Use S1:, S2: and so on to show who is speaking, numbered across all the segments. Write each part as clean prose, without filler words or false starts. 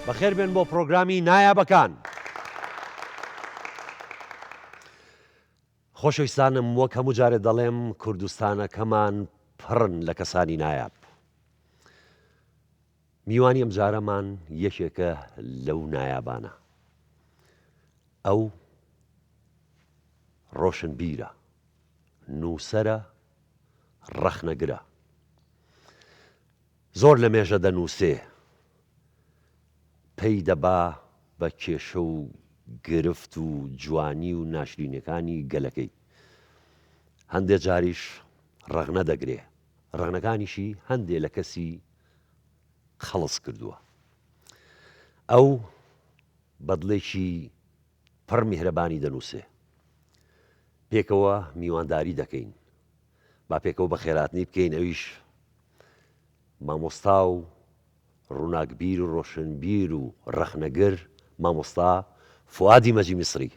S1: بەخێر بێن بۆ پرۆگرامی نایابەکان. خۆشەویستانم وەک هەموو جارێ دەڵێم کوردستانەکەمان پڕن لە کەسانی نایاب. میوانی ئەمجارەمان یەکێکە لەو نایابانە. ئەو ڕۆشنبیرە، نووسەرە، ڕەخنەگرە. زۆر لە مێژە دەنووسێ، پەی دەبا بە کێشە و گرفت و جوانی و ناشرینیەکانی گەلەکەی. هەندێ جاریش ڕەخنە دەگرێ، ڕەخنەکانیشی هەندێ لە کەسی قەڵس کردووە. ئەو بە دڵێکی پڕ میهرەبانی دەنووسێ. پێکەوە میوانداری دەکەین. با پێکەوە بەخێراتنی بکەین ئەویش مامۆستا و ڕووناکبیر و ڕۆشنبیر و ڕەخنەگر مامۆستا فوادی مەجی میسری.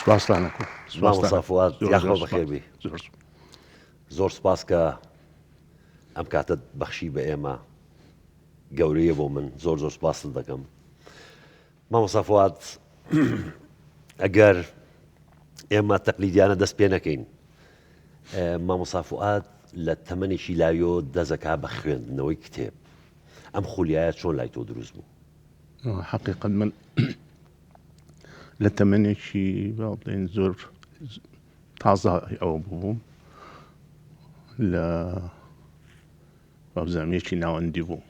S2: سپاستان ئەکەم.
S1: مامۆستا فواد یاخوا بەخێر بێی. زۆر سپاس کە ئەم کاتەت بەخشی بە ئێمە گەورەیە بۆ من زۆر زۆر سپاست دەکەم. مامۆستا فواد ئەگەر ئێمە تەقلیدیانە دەست پێ نەکەین مامۆستا فوئاد لە تەمەنێکی لاویۆ دەزەکا بە خوێندنەوەی کتێب ئەم خولیایە چۆن لای تۆ دروست بوو؟
S2: حقیقت من لە تەمەنێکی بڵێن زۆر تازە ئەوە بووم لە وابزانم یەکی ناوەندی بوو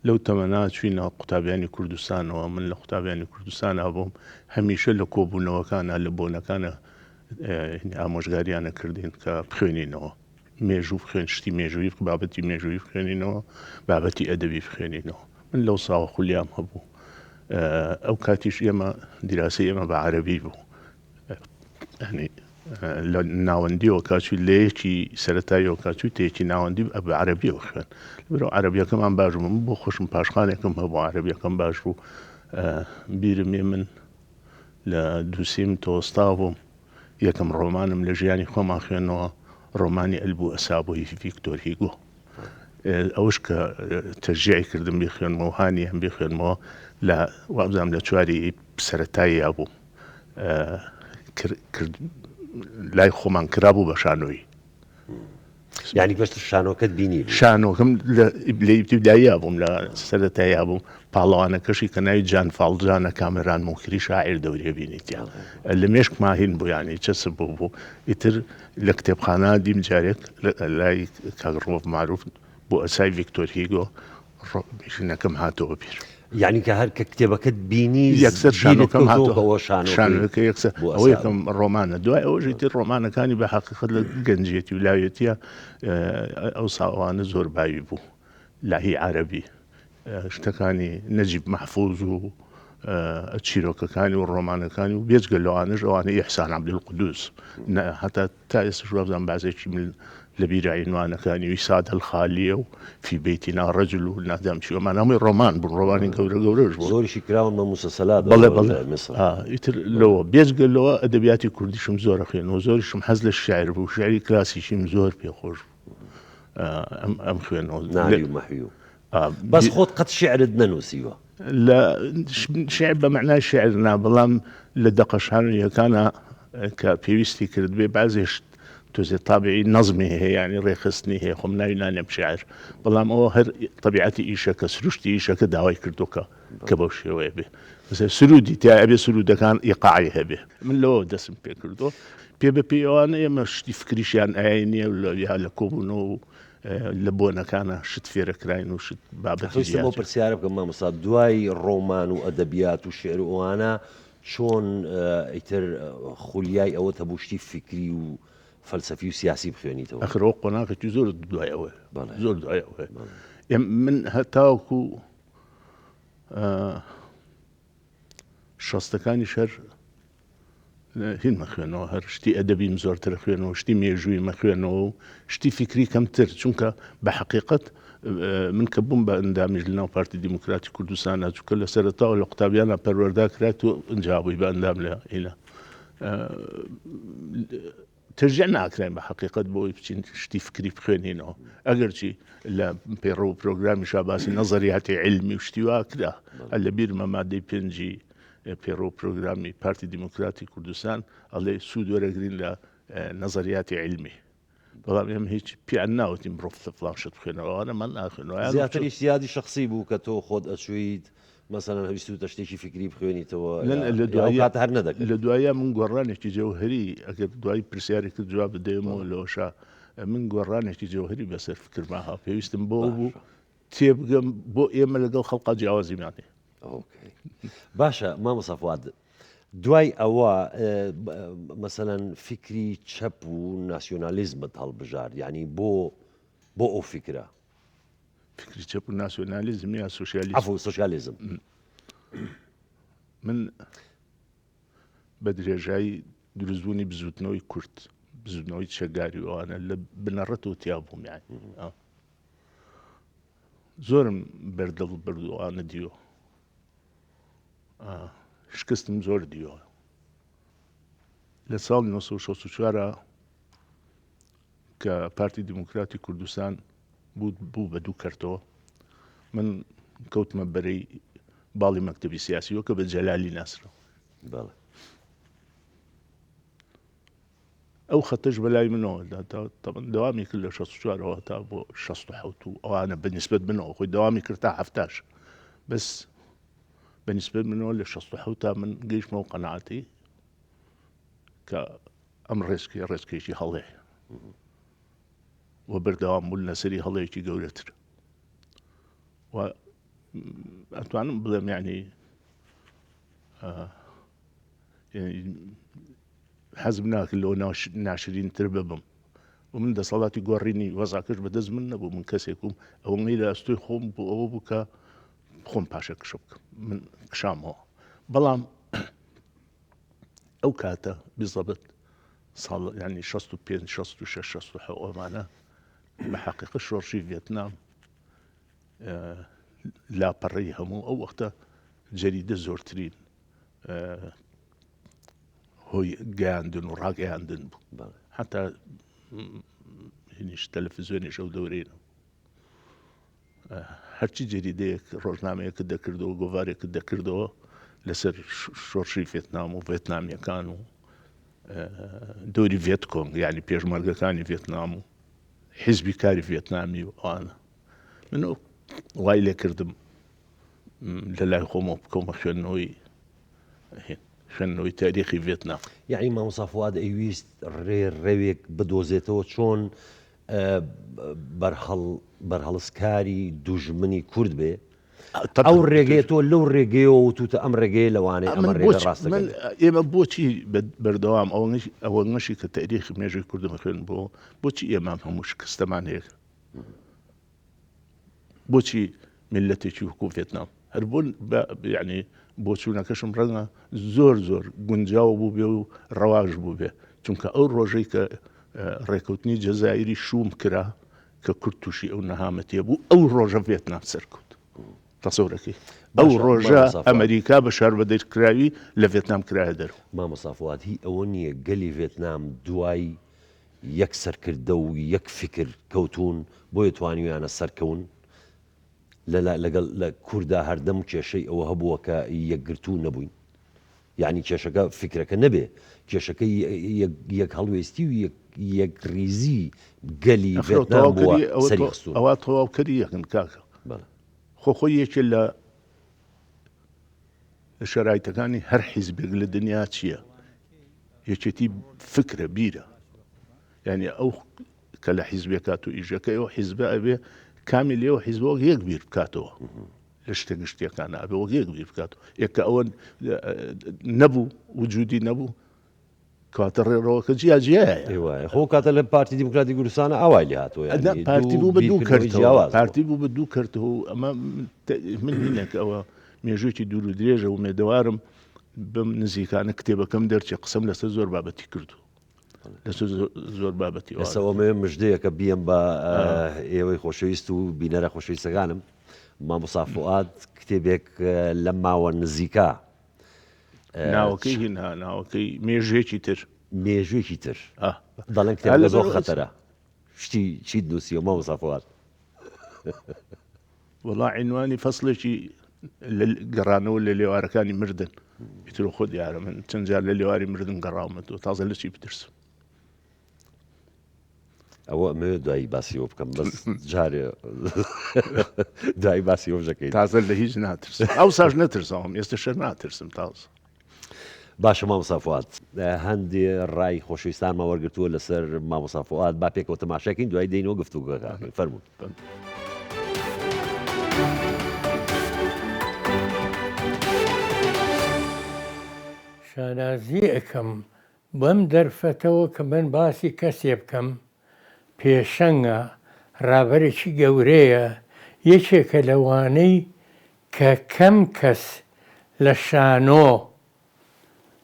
S2: لەو تەمەنا چوینە قوتابیانی کوردستانەوە من لە قوتابیانی کوردستانا بووم هەمیشە لە کۆبوونەوەکانە لە بۆنەکانە ئامۆژگاریانە کردین کە بخوێنینەوە مێژوو بخوێن شتی مێژووی بابەتی مێژووی بخوێنینەوە بابەتی ئەدەبی بخوێنینەوە من لەو ساوە خولیام هەبوو ئەو کاتیش ئێمە دیراسی ئێمە بە عەربی بوو یانی لە ناوەندیەوە کاچوی لە یەکی سەرەتاییەوە کاچوی تە یەکی ناوەندی بە عەرەبیەوە خوێن لەبەرئەوە عەرەبیەکەمان باش بوو من بۆ خۆشم پاشخانێکم هەبوو عەرەبیەکەم باش بوو بیرم ێ من لە دووسیم تۆستا بووم یەکەم ڕۆمانم لە ژیانی خۆمان خوێنەوە ڕۆمانی ئەلبوو ئەسابۆی ڤیکتۆر هیگۆ ئەوش کە تەشجیعی کردم بیخوێنمەوە هانی هەم بیخوێنمەوە لە وابزانم لە چواری سەرەتاییا بووم لای خۆمان کرابوو بە شانۆیی.
S1: یانی پێشتر شانۆکەت بینی بوو؟
S2: شانۆکەم لە ئیبتیداییا بووم لە سەرەتاییا بووم پاڵەوانەکەشی کە ناوی جان فاڵجانە کامەران موکری شاعیر دەورێ بینیتیان لە مێشکما هین بوو یانی چەسپ بوو بوو ئیتر لە کتێبخانە دیم جارێک لای کاک ڕۆڤ مەعروف بۆ ئەسای ڤیکتۆر هیگۆ ژنەکەم هاتەوە بیر.
S1: یەعنی کە هەر کە کتێبەکەت بینی
S2: یەکسەر شانۆکەم هاتەوە شانۆکە یەکسەر ئەوە یەکەم ڕۆمانە دوای ئەوەش ئیتر ڕۆمانەکانی بە حەقیقەت لە گەنجێتی و لاوێتیە ئەو ساوانە زۆر باوی بوو لاهی عەرەبی شتەکانی نەجیب مەحفوز و چیرۆکەکانی و ڕۆمانەکانی و بێجگە لەوانەش ئەوانەی ئیحسان عەبدولقودوس هەتا تا ئێستاش وابزانم بازێکی من لە بیرە عینوانەکانی ویساد الخالیە و فی بیتنا رجل و نازانم چی ئەمانە هەمووی ڕۆمان بوون ڕۆمانی گەورە گەورەش بوون
S1: زۆریشی کراون بە موسەسەلات
S2: بەڵێ بەڵێ میسر ئیتر لەوە بێجگە لەوە ئەدەبیاتی کوردیشم زۆر خوێنەوە زۆریشم حەز لە شعر بوو شعری کلاسیکیم زۆر پێخۆش بوو ئەم ئەم خوێنەوە
S1: نالی و مەحوی و بەس خۆت قەت شیعرت نەنووسیوە؟
S2: لە شیعر بە مەعنای شیعر نا، بەڵام لە دەقە شانۆییەکانا کە پێویستی کردبێ بەعزێ شت تۆزێ تابعی نەزمی هەیە یانی ڕێکخستنی هەیە خۆم ناوی نانێم شیعر بەڵام ئەوە هەر تەبیعەتی ئیشەکە سروشتی ئیشەکە داوای کردووە کە کە بەو شێوەیە بێ مەسەلەن سروودی تیا ئەبێ سروودەکان ئیقاعی هەبێ من لەوە دەستم پێ کردووە پێ بە پێی ئەوانە ئێمە شتی فکریشیان ئاینیە یا لە کۆبوونەوە و لە بۆنەکانا شت فێرەکراین و شت بابەتی
S1: ویستم ئەو پرسیارە بکەم مامۆستا دوای ڕۆمان و ئەدەبیات و شعر و ئەوانە چۆن ئیتر خولیای ئەوەت هەبوو شتی فیکری و فەلسەفی و سیاسی بخوێنیتەوە؟
S2: ئەخر ئەوە قۆناغێکی زۆر دوای ئەوەیە زۆر دوای ئەوەیە من هەتاوەکو شەستەکانیش هەر هین مەخوێنەوە هەر شتی ئەدەبیم زۆرتر خوێنەوە شتی مێژووی مەخوێنەوە و شتی فیکری کەمتر چونکە بە حەقیقەت من کە بووم بە ئەندامیش لەناو پارتی دیموکراتی کوردستانە چونکە لە سەرەتاوە لە قوتابیانە پەروەردە کرایت و ئینجا بووی بە ئەندام لە هینا. تەشجیع ناکرێن بە حەقیقەت بۆ ئەوەی بچین شتی فکری بخوێنینەوە ئەگەرچی لە پەیڕەو و پرۆگرامیشا باسی نەزەریاتی عیلمی و شتی وا کرا هەر لە بیرمە مادەی پێنجی پەیڕەو و پرۆگرامی پارتی دیموکراتی کوردستان ئەڵێ سوود وەرەگرین لە نەزەریاتی عیلمی بەڵام ئێمە هیچ پێیان ناوتین بڕۆ فڵان شت بخوێنەوە ئەوانەمان ناخوێنەوە
S1: زیاتر ئیجتیهادی شەخسی بوو کە تۆ خۆت ئەچوویت مەسەلەن ویستوتە شتێکی فیکری بخوێنیتەوە
S2: لە دوای کات هەر نەدەکرد لە دوایە من گۆڕانێکی جەوهری ئەگەر دوای پرسیارێک کرد جواب بدەیەمەوە لەوەشا من گۆڕانێکی جەوهری بەسەر فکرما ها پێویستم بۆ بوو تێبگەم بۆ ئێمە لەگەڵ خەڵقا جیاوازیمان هەیە
S1: باشە مامۆستا فواد دوای ئەوە مەسەلەن فیکری چەپ و ناسیۆنالیزمت هەڵبژارد یعنی بۆ بۆ ئەو فیکرە
S2: فکری چەپ و ناسیۆنالیزم یا سوسیالیزم
S1: عەفو سوسیالیزم
S2: من بە درێژایی دروستبوونی بزوتنەوەی کورد بزوتنەوەی چەکداری ئەوانە لە بنەڕەتەوە تیا بووم یان زۆرم بەردڵ بردووانە دیوە شکستم زۆر دیوە لە ساڵ 1964 کە پارتی دیموکراتی کوردستان بوو بوو بە دوو کەرتەوە من کەوتمە بەرەی باڵی مەکتەبی سیاسیەوە کە بە جەلالی ناسرا
S1: بەڵێ
S2: ئەو خەتەش بەلای منەوە دەوامی کرد لە 64ەوە تا بۆ 16 و ئەوانە بەنیسبەت منەوە خۆی دەوامی کرد تا هەفتاش بەس بەنیسبەت منەوە لە 16 تا من گەیشتمەوە قەناعەتی کە ئەم ڕێچکەیە ڕێچکەیەکی هەڵەیە و بەردەوام بوون لەسەری هەڵەیەکی گەورەتر و ئەتوانم بڵێم یعنی حەزم ناکرد لەوە ناشرینتر ببم و من دەسەڵاتی گۆڕینی وەزاکەش بەدەست من نەبوو من کەسێک بووم ئەوەی لە ئەستۆی خۆم بۆ ئەوە بوو کە خۆم پاشەکشە بکەم من کشامەوە بەڵام ئەو کاتە بزەبت ساڵ یعنی 65 66 67 ئەمانە بە حقیقە شۆڕشی ڤێتنام لاپەڕەی هەموو ئەو وەختە جەریدە زۆرترین هۆی گەیاندن و ڕاگەیاندن بوو حتا هینیش تەلەفزیۆنیش ئەو دەورەی نەبوو هەرچی جەریدەیەک ڕۆژنامەیەکت دەکردەوە گۆڤارێکت دەکردەوە لەسەر شۆڕشی ڤێتنام و ڤێتنامیەکان و دۆری ڤێتکۆنگ یعنی پێشمەرگەکانی ڤێتنام و حیزبی کاری ڤێتنامی و ئەوانە من وای لێکردم لە لای خۆمەوە بکەومە خوێندنەوەی خوێندنەوەی تاریخی ڤێتنام.
S1: یەعنی مامۆستا فواد ئەیویست ڕێ ڕەوێک بدۆزێتەوە چۆن بەرهەڵستکاری دوژمنی کورد بێ ئەو ڕێگەیە تۆ لەو ڕێگەیەوە وتوتە ئەم ڕێگەیە لەوانەیە ئەمە ڕێگە ڕاستەکە
S2: من ئێمە بۆچی بەردەوام ئەوە نەشی کە تاریخی مێژووی کوردم خوێن بۆ بۆچی ئێمە هەموو شکستەمان هەیە بۆچی میللەتێکی وەکو ڤێتنام هەر بۆ یعنی بۆچوونەکەشم ڕەنگە زۆر زۆر گونجاو بوو بێ و ڕەواش بوو بێ چونکە ئەو ڕۆژەی کە ڕێکەوتنی جەزائیری شوم کرا کە کورد تووشی ئەو نەهامەتیە بوو ئەو ڕۆژە ڤێتنام سەرکەوت تەسەورەکەی ئەو ڕۆژە ئەمریکا بە شاربەدەرکراوی لە ڤێتنام کرایە دەرەوە.
S1: مامۆستا فواد هی ئەوە نییە گەلی ڤێتنام دوای یەک سەرکردە و یەک فیکر کەوتوون بۆیە توانیویانە سەرکەون لە لەگەڵ لە کوردا هەردەم کێشەی ئەوە هەبووە کە یەکگرتوو نەبووین یعنی کێشەکە فیکرەکە نەبێ کێشەکە یەک هەڵوێستی و یەک یەکڕیزی گەلی ڤێتنام بووە سەری خستوون.
S2: ئەوە تەواوکەری یەکن کاکە خۆ خۆی یەکێ لە لە شەرایتەکانی هەر حیزبێک لە دنیا چییە؟ یەکێتی فکرە بیرە یعنی ئەو کە لە حیزبێکات و ئیشەکە ئەو حیزبە ئەبێ کامی لێو حیزب وەک یەک بیر بکاتەوە لە شتە گشتیەکان ئەبێ وەک یەک بیر بکاتەوە یەکە ئەوە نەبوو وجودی نەبوو کاتە ڕێڕەوەکە جیا جیایە
S1: خۆ کاتە لە پارتی دیموکراتی کوردستانە ئاوای لێ هاتووە
S2: پارتی بوو بە دوو کەرتەوە پارتی بوو بە دوو کەرتەوە ئەمە من هینێک ئەوە مێژوویەکی دوور و درێژە ئومێدەوارم بەم نزیکانە کتێبەکەم دەرچێ قسەم لەسەر زۆر بابەتی کردو لەسەر زۆر بابەتی
S1: ئێستا ئەمەوێ مژدەیەکە بیەم بە ئێوەی خۆشەویست و بینەرە خۆشەویستەکانم مامۆستا فوئاد کتێبێک لەم ماوە نزیکە
S2: ناوەکەی هینا ناوەکەی مێژوێکی تر.
S1: مێژوویەکی تر دەڵێن کتێبەکە زۆر خەتەرە شتی چیت نووسیوە مامۆستا فواد؟
S2: وەڵا عینوانی فەسڵێکی گەڕانەوە لە لێوارەکانی مردن ئیتر خۆ دیارە من چەند جار لە لێواری مردن گەڕاومەتەوە تازە لە چی بترسم
S1: ئەوە ئەمەوێت دوایی باسی ئەوە بکەم بەس جارێ دوایی باسی ئەو دەکەین
S2: تازە لە هیچ ناترسم ئەو ساش نەترساوم ئێستا شەر ناترسم تازە
S1: باشە مامۆستا فواد هەندێ ڕای خۆشەویستانمان وەرگتووە لەسەر مامۆستا فواد با پێکەوە تەماشاکەین دوای دێینەوە گفتوگۆکە فەرموون.
S3: شانازی ئەکەم بەم دەرفەتەوە کە من باسی کەسێ بکەم پێشەنگە، ڕابەرێکی گەورەیە، یەکێکە لەوانەی کە کەم کەس لە شانۆ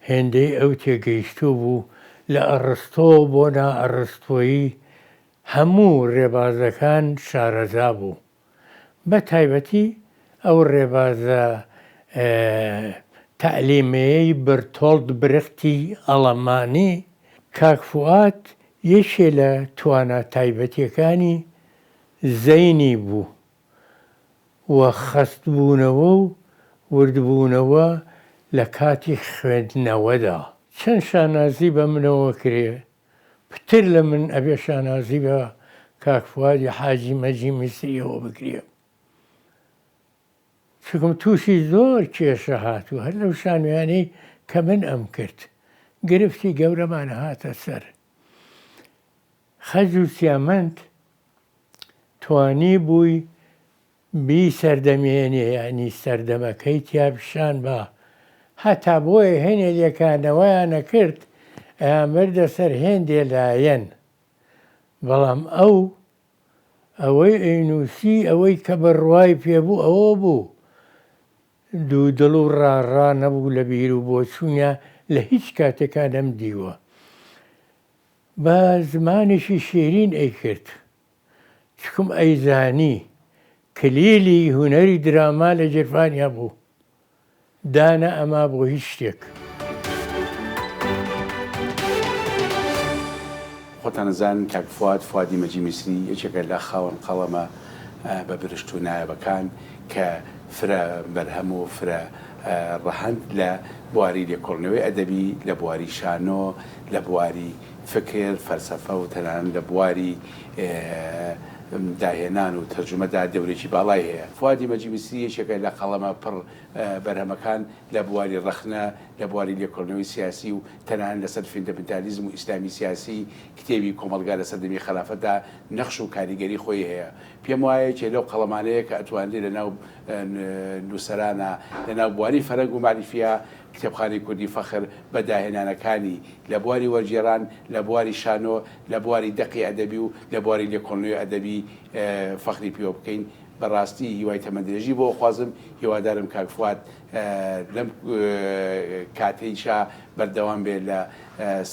S3: هێندەی ئەو تێگەیشتوو بوو، لە ئەڕستۆ بۆ نائەڕستۆیی هەموو ڕێبازەکان شارەزا بوو. بە تایبەتی ئەو ڕێبازە تەعلیمەیەی بەرتۆڵد برختی ئەڵەمانی، کاک فوئاد یەکێ لە توانا تایبەتیەکانی زەینی بوو و خەستبوونەوە و وردبوونەوە لە کاتی خوێندنەوەدا. چەند شانازی بە منەوە کرێ پتر لە من ئەبێ شانازی بە کاک فوادی حاجی مەجی میسریەوە بکرێ چونکم تووشی زۆر کێشە هاتوو هەر لەو شانۆیانەی کە من ئەم کرد گرفتی گەورەمان هاتە سەر خەج و سیامەند توانی بووی بیسەردەمێنێ یانی سەردەمەکەی تیا پیشان با هەتا بۆیە هێنێ لێکانەوەیان ئەکرد ئەیانبردە سەر هێندێ لایەن بەڵام ئەو ئەوەی ئەینوسی ئەوەی کە بڕوای پێ بوو ئەوە بوو دوودڵ و ڕاڕا نەبوو لە بیر و بۆچوونیا لە هیچ کاتێکا نەمدیوە بە زمانێکی شیرین ئەیکرد چکم ئەیزانی کلیلی هونەری دراما لە جرفانیا بوو دانە ئەما بۆ هیچ شتێک.
S4: خۆتان ئەزانن کاک فواد، فوادی مەجی میسری، یەکێکە لە خاوەن قەڵەمە بە برشت و نایابەکان کە فرە بەرهەم و فرە ڕەهەند لە بواری لێکۆڵینەوەی ئەدەبی، لە بواری شانۆ، لە بواری فکر، فەلسەفە و تەنانەت لە بواری داهێنان و تەرجومەدا دەورێکی باڵای هەیە. فوادی مەجی میسری یەکێکە لە قەڵەمە پڕ بەرهەمەکان لە بواری ڕەخنە، لە بواری لێکۆڵینەوەی سیاسی و تەنانەت لەسەر فیندەمنتالیزم و ئیسلامی سیاسی، کتێبی کۆمەڵگا لە سەردەمی خەلافەتدا نەخش و کاریگەری خۆی هەیە. پێم وایە یەکێ لەو قەڵەمانەیە کە ئەتوانرێ لە ناو نووسەرانا، لە ناو بواری فەرهەنگ و مەعریفیا، کتێبخانەی کوردی فەخر بە داهێنانەکانی لە بواری وەرگێڕان، لە بواری شانۆ، لە بواری دەقی ئەدەبی و لە بواری لێکۆڵینەوەی ئەدەبی فەخری پێوە بکەین. بە ڕاستی هیوای تەمەندرێژی بۆ ئەخوازم. هیوادارم کاک فواد لەم کاتەیشا بەردەوام بێ لە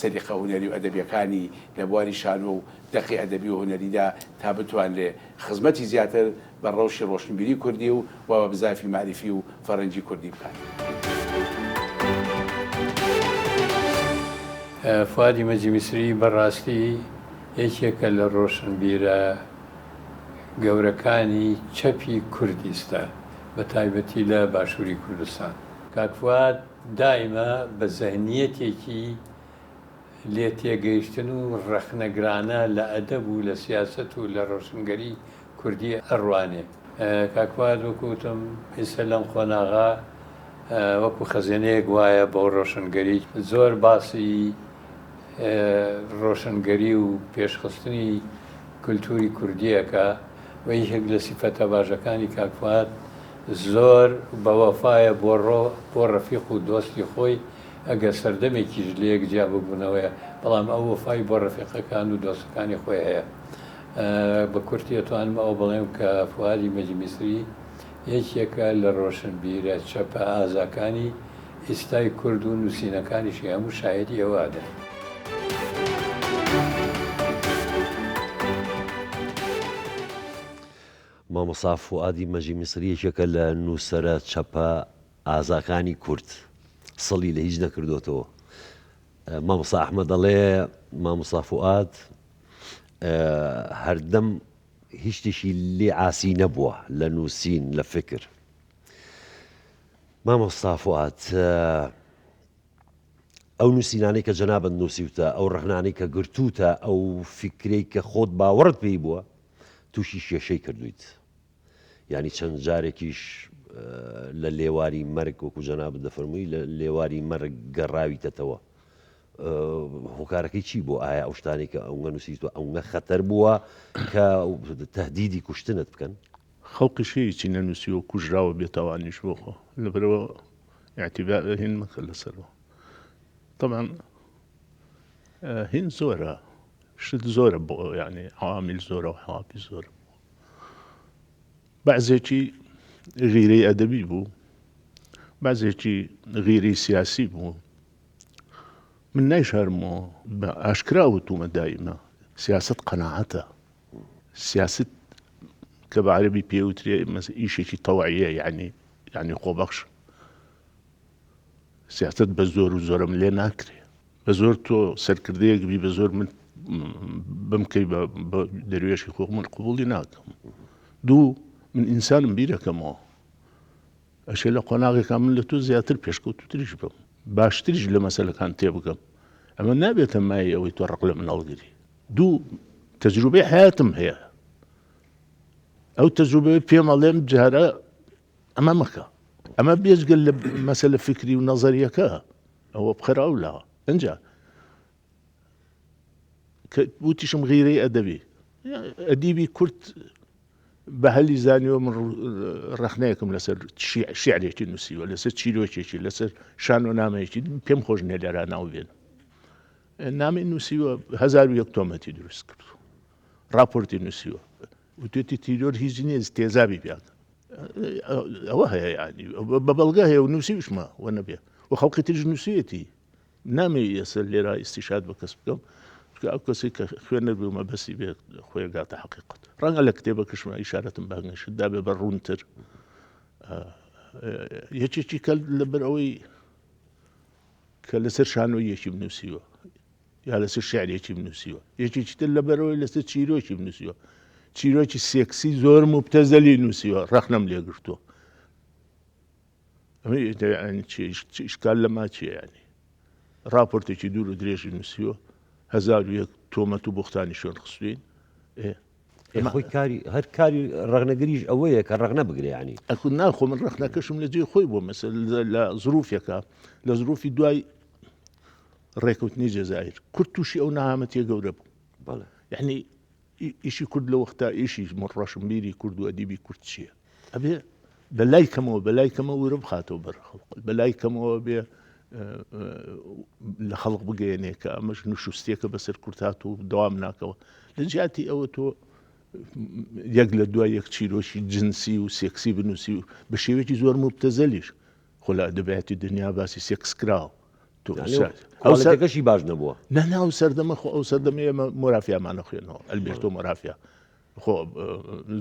S4: سەلیقە هونەری و ئەدەبییەکانی لە بواری شانۆ و دەقی ئەدەبی و هونەریدا تا بتوانرێ خزمەتی زیاتر بە ڕەوشی ڕۆشنبیری کوردی و و بە بزافی مەعریفی و فەرەنگی کوردی بکات.
S3: فوادی مەجی میسری بە ڕاستی یەکێکە لە ڕۆشنبیرە گەورەکانی چەپی کورد ئیستا بە تایبەتی لە باشووری کوردستان. کاک فواد دایمە بە زهنیەتێکی لێ تێگەیشتن و ڕەخنەگرانە لە ئەدەب و لە سیاسەت و لە ڕۆشنگەری کوردی ئەڕوانێ. کاک فواد وەکو وتم ئیستا لەم قۆناغە وەکو خەزێنەیەک وایە بۆ ڕۆشنگەری. زۆر باسی ڕۆشنگەری و پێشخستنی کولتووری کوردی ئەکا و یەکێک لە سیفەتە باشەکانی کاک فواد زۆر بەوەفایە بۆ بۆ ڕەفیق و دۆستی خۆی ئەگەر سەردەمێکیش لەیەک جیا ببوونەوەیە بەڵام ئەو وەفای بۆ ڕەفیقەکان و دۆستەکانی خۆی هەیە. بە کورتی ئەتوانم ئەوە بڵێم کە فوادی مەجی میسری یەکێکە لە ڕۆشنبیرە چەپە ئازاکانی ئیستای کورد و نووسینەکانیشی هەموو شاهیدی ئەوە ئەدەن.
S1: مامۆستا فوئادی مەجی میسری یەکێکە لە نووسەرە چەپە ئازاکانی کورد سڵی لە هیچ نەکردۆتەوە. مامۆستا ئەحمەد دەڵێ مامۆستا فوئاد هەردەم هیچ شتێکی لێ عاسی نەبووە لە نووسین لە فکر. مامۆستا فوئاد ئەو نووسینانەی کە جەنابت نووسیوتە، ئەو ڕەخنانەی کە گرتووتە، ئەو فیکرەی کە خۆت باوەڕت پێی بووە، تووشی کێشەی کردوویت. یانی چەند جارێکیش لە لێواری مەرگ وەکو جەنابت دەفەرمووی لە لێواری مەرگ گەڕاویتەتەوە. هۆکارەکەی چی بوو؟ ئایا ئەو شتانەی کە ئەونگە نووسیوتوە ئەونگە خەتەر بووە کە تەهدیدی کوشتنت بکەن؟
S2: خەڵقیش هیچی نەنووسیوە کوژراوە بێتاوانیش بۆ خۆ لەبەرئەوە ئیعتیبار هین مەکە لەسەرەوە تەبعەن هین زۆرە شت زۆرە بۆ یعنی عوامل زۆرە و حوابی زۆرە بەعزێکی غیرەی ئەدەبی بوو بەعزێکی غیرەی سیاسی بوو من نایشارمەوە بە ئاشکرا وتومە دایمە سیاست قەناعەتە سیاست کە بە عەرەبی پێ وترێ ئیشێکی تەوعیە یعنی یعنی خۆبەخش سیاست بە زۆر و زۆرم لێ ناکرێ بە زۆر تۆ سەرکردەیەک بی بە زۆر من بمکەی بە دەروێشی خۆ من قبوڵی ناکەم دوو من ئینسانم بیرەکەمەوە ئەشێ لە قۆناغێکا من لە تۆ زیاتر پێشکەوتوتریش بم باشتریش لە مەسەلەکان تێبگەم ئەمە نابێتە مایەی ئەوەی تۆ ڕق لە من هەڵگری دوو تەجروبەی حیاتم هەیە ئەو تەجروبەیە پێم ئەڵێم جارە ئەمە مەکە ئەمە بێجگەل لە مەسەلە فکری و نەزەریەکە ئەوە بخەرە ئەو لاوە ئەجا کە وتیشم غیرەی ئەدەبی ئەدیبی کورد بە هەلی زانیوە من ڕەخنەیەکم لەسەر شیعرێکی نووسیوە لەسەر چیرۆکێکی لەسەر شانۆنامەیەکی پێم خۆش نییە لێرا ناو بێنم نامی نووسیوە 1001 تۆمەتی دروست کرد راپۆرتی نووسیوە وتێتی تیرۆر هیچ نییە تێزابی پیاکە ئەوە هەیە ینی بە بەڵگە هەیە و نووسیشمە وە نەبێ و خەڵکی تریش نووسیەتی نامەوێ ئێستا لێرە ئیستیشهاد بە کەس بکەم، چونکە ئەو کەسەی کە خوێنەر بێ و مەبەستی بێ خۆی ئەگاتە حەقیقەت. ڕەنگە لە کتێبەکەشما ئیشارەتم بە هەندێک شت دابێ بە ڕوونتر. یەکێکی کە لەبەر ئەوەی کە لەسەر شانۆیەکی بنووسیوە یا لەسەر شعرێکی بنووسیوە یەکێکی تر لەبەرەوەی لەسەر چیرۆکی بنووسیوە چیرۆکی سێکسی زۆر مبتەزەلی نووسیوە ڕەخنەم لێگرتووە ئیشکال لەما چیە یانی ڕاپۆرتێکی دوور و درێژی نووسیوە 1001 تۆمەت و بوختانی شوێن خستوین
S1: خۆی کاری هەر کاری ڕەخنەگریش ئەوەیە کە ڕەخنە بگرێ ینی
S2: ئەخو ناخۆ من ڕەخنەکەشم لە جێی خۆی بۆ مەسەل لە زروفێکە لە زروفی دوای ڕێکوتنی جەزایر کورد تووشی ئەو نەهامەتیە گەورە بوو یعنی ئیشی کورد لە وەختا ئیشی ڕۆشنبیری کورد و ئەدیبی کورد چییە؟ ئەبێ بە لای کەمەوە بە لای کەمەوە ورە بخاتەوە بەر خەڵق بە لای کەمەوە بێ لە خەڵق بگەێنێ کە ئەمەش نوشستێکە بەسەر کورتات و دەوام ناکەوە لە جیاتی ئەوە تۆ یەک لە دوای یەک چیرۆکی جنسی و سێکسی بنووسی و بە شێوەیەکی زۆر مبتەزەلیش خۆ لە ئەدەبیاتی دنیا باسی سێکس کراوە
S1: تۆ ئەو باش نەبووە
S2: نا نا ئەو سەردەمە خۆ ئەو سەردەمە ئێمە مۆرافیامانە خوێنەوە ئەلبێرتۆ مۆرافیا خۆ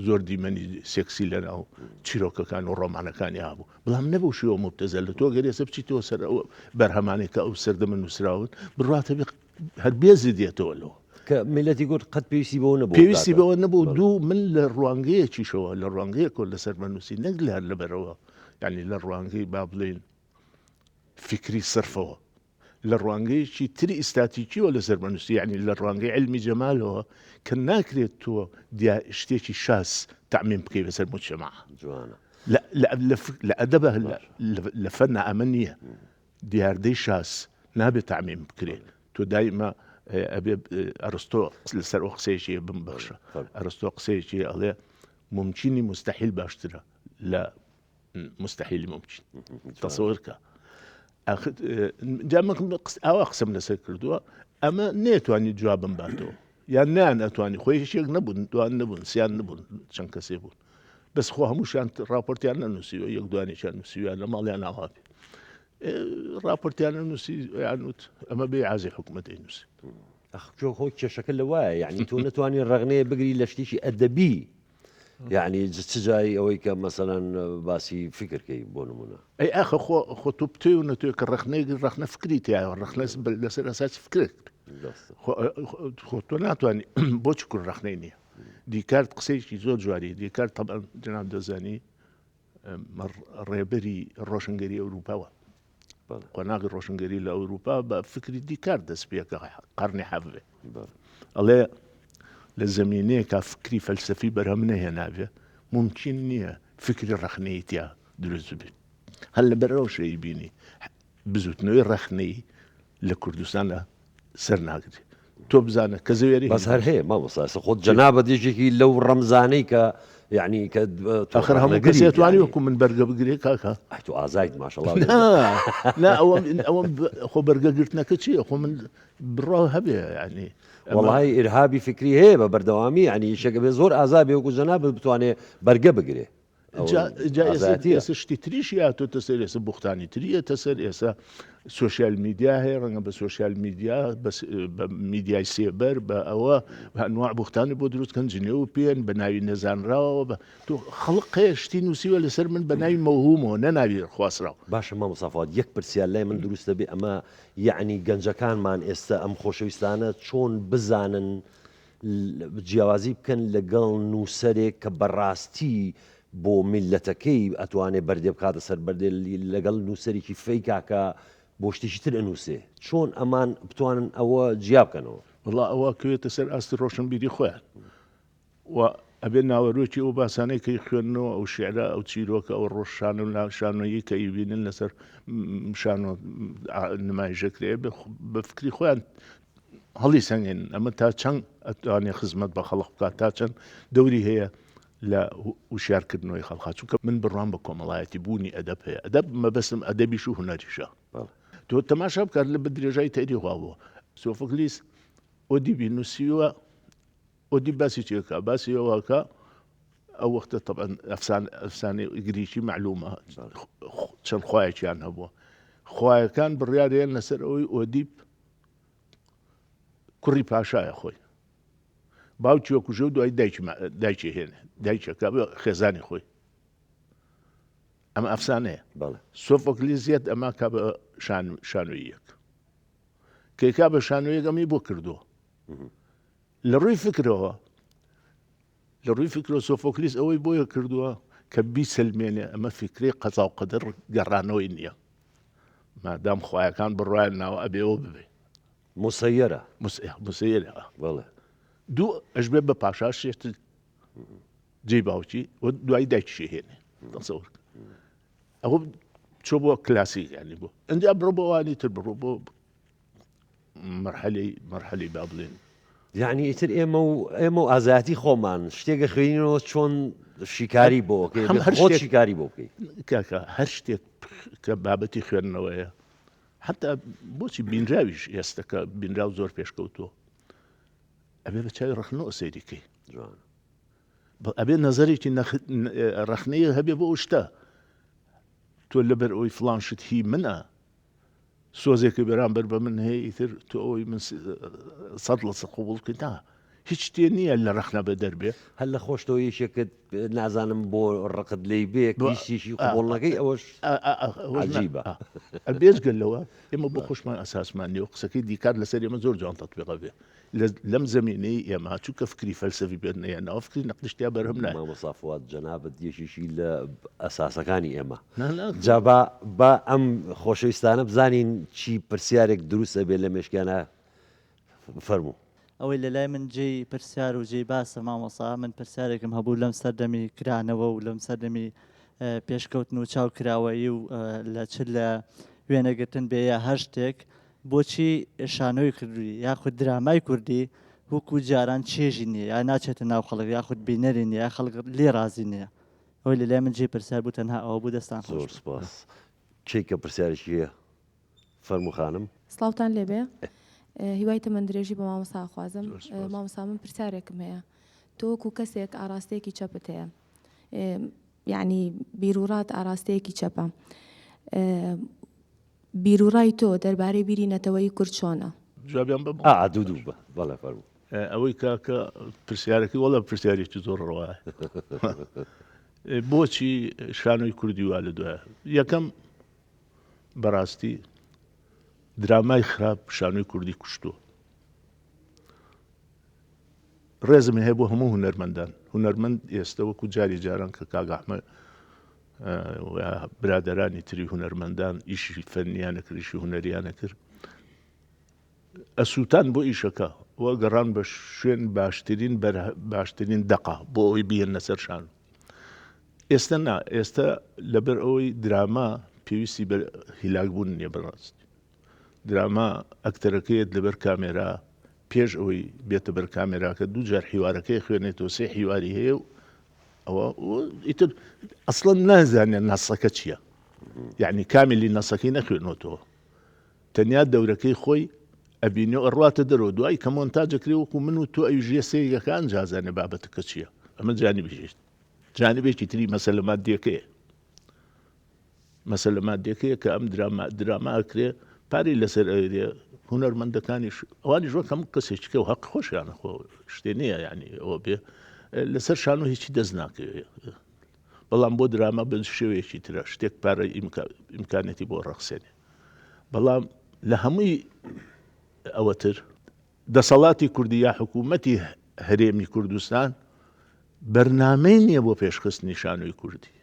S2: زۆر دیمەنی سێکسی لە ناو چیرۆکەکان و ڕۆمانەکانی هەبوو بەڵام نەبوو شێوە مبتەزەل لە تۆ گەر ئێستا بچیتەوە سەر ئەو بەرهەمانەی کە ئەو سەردەمە نووسراون بڕواتە بێ هەر بێزی دێتەوە لەوە
S1: کە میلەتی کورد قەت پێویستی بەوە نەبوو
S2: پێویستی بەوە نەبوو دوو من لە ڕوانگەیەکیشەوە لە ڕوانگەیەکەوە لەسەر مەنووسی نەک لە هەر لەبەرەوە یعنی لە ڕوانگەی با بڵێین فیکری سرفەوە لە ڕوانگەیەکی تری ئیستاتیکیەوە لەسەر بنووسی یعنی لە ڕوانگەی علمی جەمالەوە کە ناکرێت تۆ شتێکی شاز تەعمیم بکەی بەسەر مجتمع
S1: جوانە
S2: لە ئەدەبە لە فەنە ئەمە نییە دیاردەی شاز نابێت تەعمیم بکرێت تۆ دایمە ئەبێ ئەرستۆ لەسەر ئەو قسەیەکی بمبەخشە ئەرستۆ قسەیەکی ئەڵێ ممکنی مستحیل باشترە لە مستحیلی ممکن تەسەور کە جا من ئاوا قسەم لەسەر کردووە ئەمە نێتوانی جوابم باتەوە یان نیان ئەتوانی خۆی شێک نەبوون دوان نەبوون سیان نەبوون چەند کەسێ بوون بەس خۆ هەمووشیان راپۆرتیان نەنووسیوە یەک دوانێکیان نووسیویان لە ماڵیان ئاوا بێ راپۆرتیان نووسی یان وت ئەمە بێ عازی حکوومەت نووسی
S1: خۆ کێشەکە لەوایە یعنی تۆ نتوانانی ڕەغنەیە بگری لە شتێکی ئەدەبی. یعنی چ جای ئەوەی کە مەسەلەن باسی فکر کەی بۆ نمونە.
S2: ئەی ئاخە خۆ خۆ تۆ بتەوێ و نەتەوێ کە ڕەخنەیەک ڕەخنە فکری تیایە ڕەخنە لەسەر ئەساسی فکرێک خۆ تۆ ناتوانانی بۆچی کورد ڕەخنەی نییە دیکارت قسەیەکی زۆر جوانی دیکارت طبعا جناب دەزانی ڕێبەری ڕۆشنگەری ئەوروپاوە قۆناغی ڕۆشنگەری لە ئەوروپا بە فکری دیکارت دەست پێکە قەرنی حەڤێ ئەڵێ لە زمینەیەکە فکری فەلسەفی بەرهەم نەهێنابێ ممکن نییە فکری ڕەخنەی تیا دروست ببێت هەر لەبەر ئەو شەی بینی بزوتنەوەی ڕەخنەی لە کوردستانە سەر ناگرێت تۆ بزانە کە زەوێری
S1: بەس هەر هەیە مامۆستا ئێستا خۆت جەنابت یەکێکی لەو ڕەمزانەی کە یعنی کە
S2: تۆ ئەخر هەموو
S1: ڕەخنەگری
S2: کەسێ توانی
S1: یعنی
S2: وەکو من بەرگە بگرێ کاکە
S1: ئەی تۆ ئازایت ماشەڵا
S2: نا نا ئەوەم ئەوەم خۆ بەرگە گرتنەکە چییە خۆ من بڕوا هەبێ یعنی
S1: ئەمە وەڵی ئیرهابی فکری هەیە بە بەردەوامی یعنی یەکێک بێ زۆر ئازا بێ وەکو جەنابت بتوانێ بەرگە بگرێ
S2: جا جا ئێستا ئێستا شتی تریشی هاتۆتە سەر ئێستا بوختانی تری ئێتە سەر ئێستا سۆشیال میدیا هەیە ڕەنگە بە سۆشیال میدیا بە میدیای سێبەر بە ئەوە بە ئەنواع بوختانی بۆ دروست کەن جنێو پێن بە ناوی نەزانراوەوە بە تۆ خەڵق هەیە شتی نووسیوە لەسەر من بە ناوی مەوهومەوە نە ناوی خواسراو.
S1: باشە مامۆستا فواد یەک پرسیار لای من دروست دەبێ ئەمە یەعنی گەنجەکانمان ئێستا ئەم خۆشەویستانە چۆن بزانن جیاوازی بکەن لەگەڵ نووسەرێک کە بەڕاستی بۆ میللەتەکەی ئەتوانێ بەردێ بخاتە سەر بەردێ لەگەڵ نووسەرێکی فەیکا کە بۆ شتێکی تر ئەنووسێ چۆن ئەمان بتوانن ئەوە جیا بکەنەوە؟
S2: وەڵا ئەوە ئەکەوێتە سەر ئاستی ڕۆشنبیری خۆیان و ئەبێ ناوەرۆکی ئەو باسانەی کە خوێندنەوە ئەو شیعرە ئەو چیرۆکە ئەو ڕۆژ شانۆ شانۆیی کە ئیبینن لەسەر شانۆ نمایشەکرێ بە فکری خۆیان هەڵیسەنگێنن ئەمە تا چەند ئەتوانێ خزمەت بە خەڵق بکات تا چەند دەوری هەیە لە وشیارکردنەوەی خەڵقا چونکە من بڕوام بە کۆمەڵایەتی بوونی ئەدەب هەیە ئەدەب مەبەستم ئەدەبیش و هونەریشە تۆ تەماشا بکات لە بە درێژای تەریخ وا بووە سۆفۆکلیس ئۆدیبی نووسیوە ئۆدیب باسی چی ئەکا باسی ئەوە ئەکا ئەو وەختە تەبعەن ئەفسان ئەفسانەی گریکی مەعلومە چەند خوایەکیان هەبووە خوایەکان بڕیارێن لەسەر ئەوەی ئۆدیب کوڕی پاشایە خۆی باوکی وەکوژە و دوای دایکی دایکی هێنێ دایکەکە خێزانی خۆی ئەمە ئەفسانەیە سۆفۆکلیزیەت ئەمە کا بە شانۆیەک کێکا بە شانۆیەک ئەمی بۆ کردووە لە ڕووی فکرەوە لە ڕووی فکرەوە سۆفۆکلیس ئەوەی بۆیە کردووە کە بیسەلمێنێ ئەمە فیکرەی قەزا و قەدەر گەڕانەوەی نییە. مادام خوایەکان بڕوایان ناوە ئەبێ ئەوە ببێ.
S1: مسەیەرە.
S2: مسەیەرە. بەڵێ. دوو ئەشبێ بە پاشا شێت جێی باوکی و دوایی دایکیشی هێنێ. تەسەور کە. ئەوە چۆ بۆ کلاسیک یانی بۆ. ئینجا بڕۆ بۆ ئەوانی تر بڕۆ بۆ مەرحەلەی مەرحەلەی با بڵێن.
S1: یەعنی ئیتر ئێمە و ئێمە و ئازایەتی خۆمان شتێک ئەخوێنینەوە چۆن شیکاری بۆ ئەکەی
S2: هەم
S1: ئەبێ
S2: هەر
S1: خۆت
S2: شتێک
S1: شیکاری بۆ بکەی.
S2: کاکە هەر شتێک کە بابەتی خوێندنەوەیە حتا بۆچی بینراویش ئێستا کە بینراو زۆر پێشکەوتووە ئەبێ بە چاوی ڕەخنەوە سەیری کەی
S1: جوان.
S2: ئەبێ نەزەرێکی ڕەخنەیە هەبێ بۆ ئەو شتە تۆ لەبەر ئەوەی فڵان شت هی منە سۆزێکی بەرامبەر بە من هەیە ئیتر تۆ ئەوەی من سەد لە سەد قبوڵ بکەیت نا هیچ شتێ نییە لە ڕەخنە بەدەر بێ.
S1: هەر لە خۆشتەوە یەکێکت نازانم بۆ ڕقت لێی بێ هیچ شتێکی قبوڵ نەکەی ئەوەش عەجیبە.
S2: بێجگە لەوە ئێمە بۆ خۆشمان ئەساسمان نییە و قسەکەی دیکارت لەسەر ئێمە زۆر جوان تەتبیق ئەبێ. لەم زەمینەی ئێمە چونکە فکری فەلسەفی پێ نەهێناوە فکری نەقدیش تیا بەرهەم نایە.
S1: مامۆستا فواد جەنابت یەکێکی لە ئەساسەکانی ئێمە جا با با ئەم خۆشەویستانە بزانین چی پرسیارێک دروست ئەبێ لە مێشکیانا فەرموو.
S5: ئەوەی لەلای من جێی پرسیار و جێی باسە مامۆستا من پرسیارێکم هەبوو لەم سەردەمی کرانەوە و لەم سەردەمی پێشکەوتن و چاو کراوەیی و لە چ لە وێنەگرتن بێ یا هەر شتێک بۆچی شانۆی کوردی یاخود درامای کوردی وەکو جاران چێژی نییە یا ناچێتە ناو خەڵک یاخود بینەری نییە یا خەڵک لێ ڕازی نییە ئەوەی لەلای من جێی پرسیار بوو تەنها ئەوە بوو دەستان خۆش
S1: زۆر سپاس کێی کە پرسیارێکی هەیە فەرموو خانم.
S6: سڵاوتان لێبێ هیوای تەمەن درێژی بۆ مامۆستا ئەخوازم مامۆستا من پرسیارێکم هەیە تۆ وەکو کەسێک ئاراستەیەکی چەپت هەیە یعنی بیروڕات ئاراستەیەکی چەپە بیروڕای تۆ دەربارەی بیری نەتەوەیی کورد چۆنە؟
S2: جوابیان بەمەوە.
S1: ئا دوو دوو بەڵێ فەرموو.
S2: ئەوەی کاکە پرسیارەکەی وەڵا پرسیارێکی زۆر ڕەوایە. بۆچی شانۆی کوردی وا لە دوایە؟ یەکەم بەڕاستی درامای خراپ شانۆی کوردی کوشتووە. ڕێزم هەیە بۆ هەموو هونەرمەندان هونەرمەند ئێستا وەکو جاری جاران کە کاک ئەحمەد برادەرانی تری هونەرمەندان ئیشی فەنیانە کرد ئیشی هونەریانە کرد ئەسووتان بۆ ئیشەکە و گەڕان بە شوێن باشترین باشترین دەقا بۆ ئەوەی بیهێننە سەر شانۆ. ئێستا نا، ئێستا لەبەر ئەوەی دراما پێویستی بە هیلاک بوون نییە بەڕاستی. دراما ئەکتەرەکەیەت لەبەر کامێرا پێش ئەوەی بێتە بەر کامێراکە دوو جار حیوارەکەی خوێنێتەوە سێ حیواری هەیە و ئەوە ئیتر ئەسڵەن نازانێت نەسەکە چییە یعنی کامیلی نەسەکەی نەخوێنێتەوە تەنیا دەورەکەی خۆی ئەبینێ و ئەڕواتە دەرەوە دوای کە مۆنتاج ئەکرێ وەکو من و تۆ ئەویش یە سەیری ئەکا ئەنجا ئەزانێ بابەتەکە چیە ئەمە جانبێکی جانبێکی تری مەسەلە مادیەکەیە مەسەلە مادیەکەیە کە ئەم دراما دراما ئەکرێ پارەی لەسەر ئەوێ هونەرمەندەکانیش ئەوانیش وەک هەموو کەسێکی کە و هەق خۆشیانە خۆ شتێ نییە یعنی ئەوە بێ لەسەر شانۆ هیچی دەست ناکەوێ بەڵام بۆ دراما بە شێوەیەکی ترە شتێک پارە ئیمکانێتی بۆ ڕەخسێنێ بەڵام لە هەمووی ئەوەتر دەسەڵاتی کوردی یا حکوومەتی هەرێمی کوردستان بەرنامەی نییە بۆ پێشخستنی شانۆی کوردی.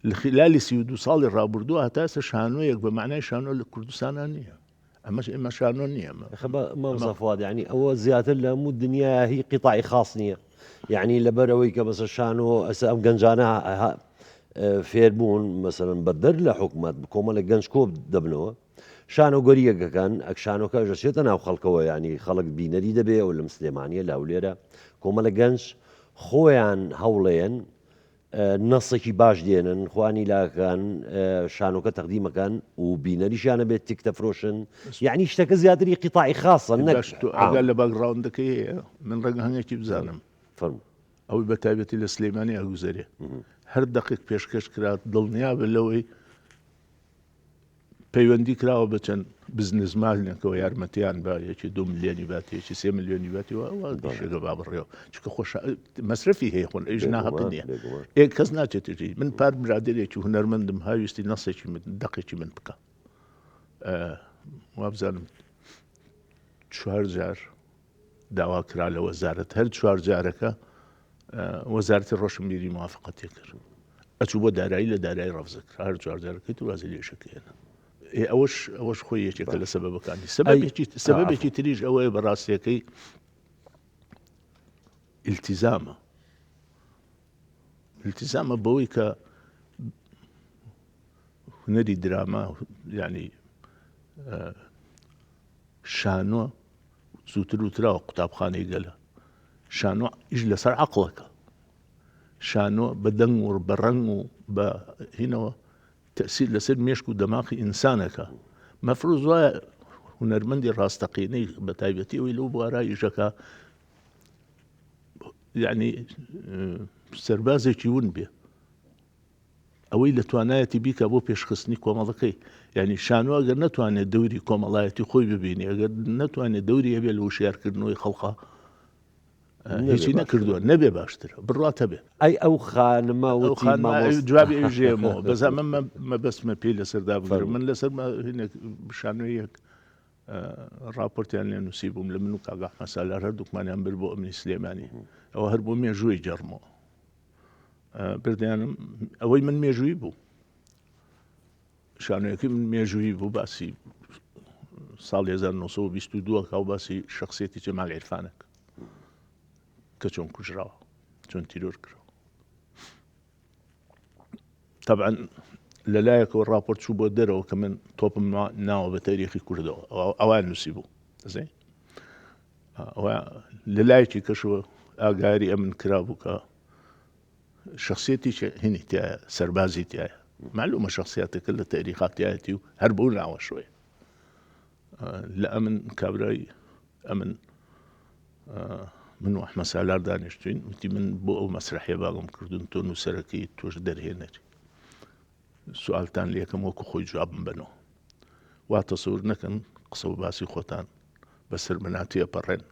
S2: لە خلالی 32 ساڵی ڕابردووە هەتا ئێستا شانۆیەک بە معنای شانۆ لە کوردستانە نییە. ئەمەش ئێمە شانۆ نییە
S1: مامۆستا فواد یعنی ئەوە زیاتر لە هەموو دنیا هی قیتاعی خاص نییە یعنی لەبەر ئەوەی کە بەسە شانۆ ئەسە ئەم گەنجانە فێربوون مەسەرەن بە دەر لە حکوومەت کۆمەڵێک گەنج کۆب دەبنەوە شانۆ گەریەکەکان ئەک شانۆکە ژەچێتە ناو خەڵکەوە ینی خەڵک بینەری دەبێ و لەم سلێمانیە لە هەولێرە کۆمەڵە گەنج خۆیان هەوڵێن نەسێکی باش دێنن خوانی لاکان شانۆکە تەقدیمەکان و بینەریشیانە بێت تیکتە فرۆشن یعنی شتەکە زیاتری قیتاعی خاصە نەک
S2: باش تۆ ئاگا لە background ەکەی هەیە من ڕەنگە هەنگێکی بزانم
S1: فەرموو.
S2: ئەوەی بە تایبەتی لە سلەیمانی ئەگوزەرێ هەر دەقێک پێشکەش کرا دڵنیابە لەوەی پەیوەندی کراوە بە چەند بزنسمانێکەوە یارمەتیان بە یەکی دو ملیۆنی بات یەکی سێ ملیۆنی باتی و ئەوە دیشەکە با بڕێەوە چونکە خۆش مەسرەفی هەیە خۆن ئەویش ناهەق نییە ئێ کەس ناچێتە جێی من پار برادێکی هونەرمەندم هاویستی نەسێکی من دەقێکی من بکە وابزانم چوار جار داوا کرا لە وەزارەت هەر چوار جارەکە وەزارەتی ڕۆشنبیری موافقەتی کرد ئەچوو بۆ دارایی لە دارایی ڕەفزە کرا هەر چوار جارەکەی تو وازی لێشەکە هێنا ئەوەش ئەوەش خۆی یەکێکە لە سەبەبەکانی سەبەبێکی سەبەبێکی تریش ئەوەیە بە ڕاستیەکەی التزامە التزامە بەوەی کە هونەری دراما یعنی شانۆ زووتر وتراوە قوتابخانەی گەلە. شانۆ ئیش لەسەر عەقڵەکە. شانۆ بە دەنگ و بە ڕەنگ و بە هینەوە تەسیر لەسەر مێشک و دەماخی ئینسانەکە. مەفروز وایە هونەرمەندی ڕاستەقینەی بە تایبەتی ئەوەی لەو بوارە ئیشەکە یعنی سەربازێکی ون بێ. ئەوەی لە توانایەتی بیکا بۆ پێشخستنی کۆمەڵەکەی یعنی شانۆ ئەگەر نەتوانێت دەوری کۆمەڵایەتی خۆی ببینی ئەگەر نەتوانێت دەوری هەبێت لە وشیارکردنەوەی خەڵقا هیچی نەکردووە نەبێ باشترە بڕات هەبێ
S1: ئەی ئەو خانمە
S2: ئەو خانمە جوابی ئەوژێمەوە بەس ئەمە مەبەستمە پێی لەسەردا بگرم من لەسەر هینێک شانۆیەک ڕاپۆرتیان لێ نووسی بووم لە من و کاک ئەحمەد سالار هەردووکمانیان برد بۆ ئەمنی سلێمانی ئەوە هەر بۆ مێژووی جەڕمەوە بردیانم ئەوەی من مێژووی بوو شانۆیەکەی من مێژووی بوو باسی ساڵ 1922 کاو باسی شخصیەتی جەمال عیرفانەک کە چۆن کوژراوە چۆن تیرۆر کراوە طبعا لەلایەکەوە راپۆرت چوو بۆ دەرەوە کە من تۆپم ناوە بە تاریخی کوردەوە ئەوان نووسی بوو دەزەی ئەوە لە لایەکی کەشەوە ئاگاری ئەمن کرابوو کە شخصیەتی هینی تایە سەربازی تایە معلومە شخصیاتەکە لە تاریخاتیایەتی و هەر بەو ناوەشەوەیە لە ئەمن کابرای ئەمن من و ئەحمە سالار دانیشتوین وتی من بۆ ئەو مەسرحیە باگم کردون تۆ نووسەرەکەی تۆش دەرهێنەری سوالتان لەکەم وەکو خۆی جوابم بنەوە وا تەسەور نەکەن قسە و باسی خۆتان بەسەر مناتی ئەپەڕێن.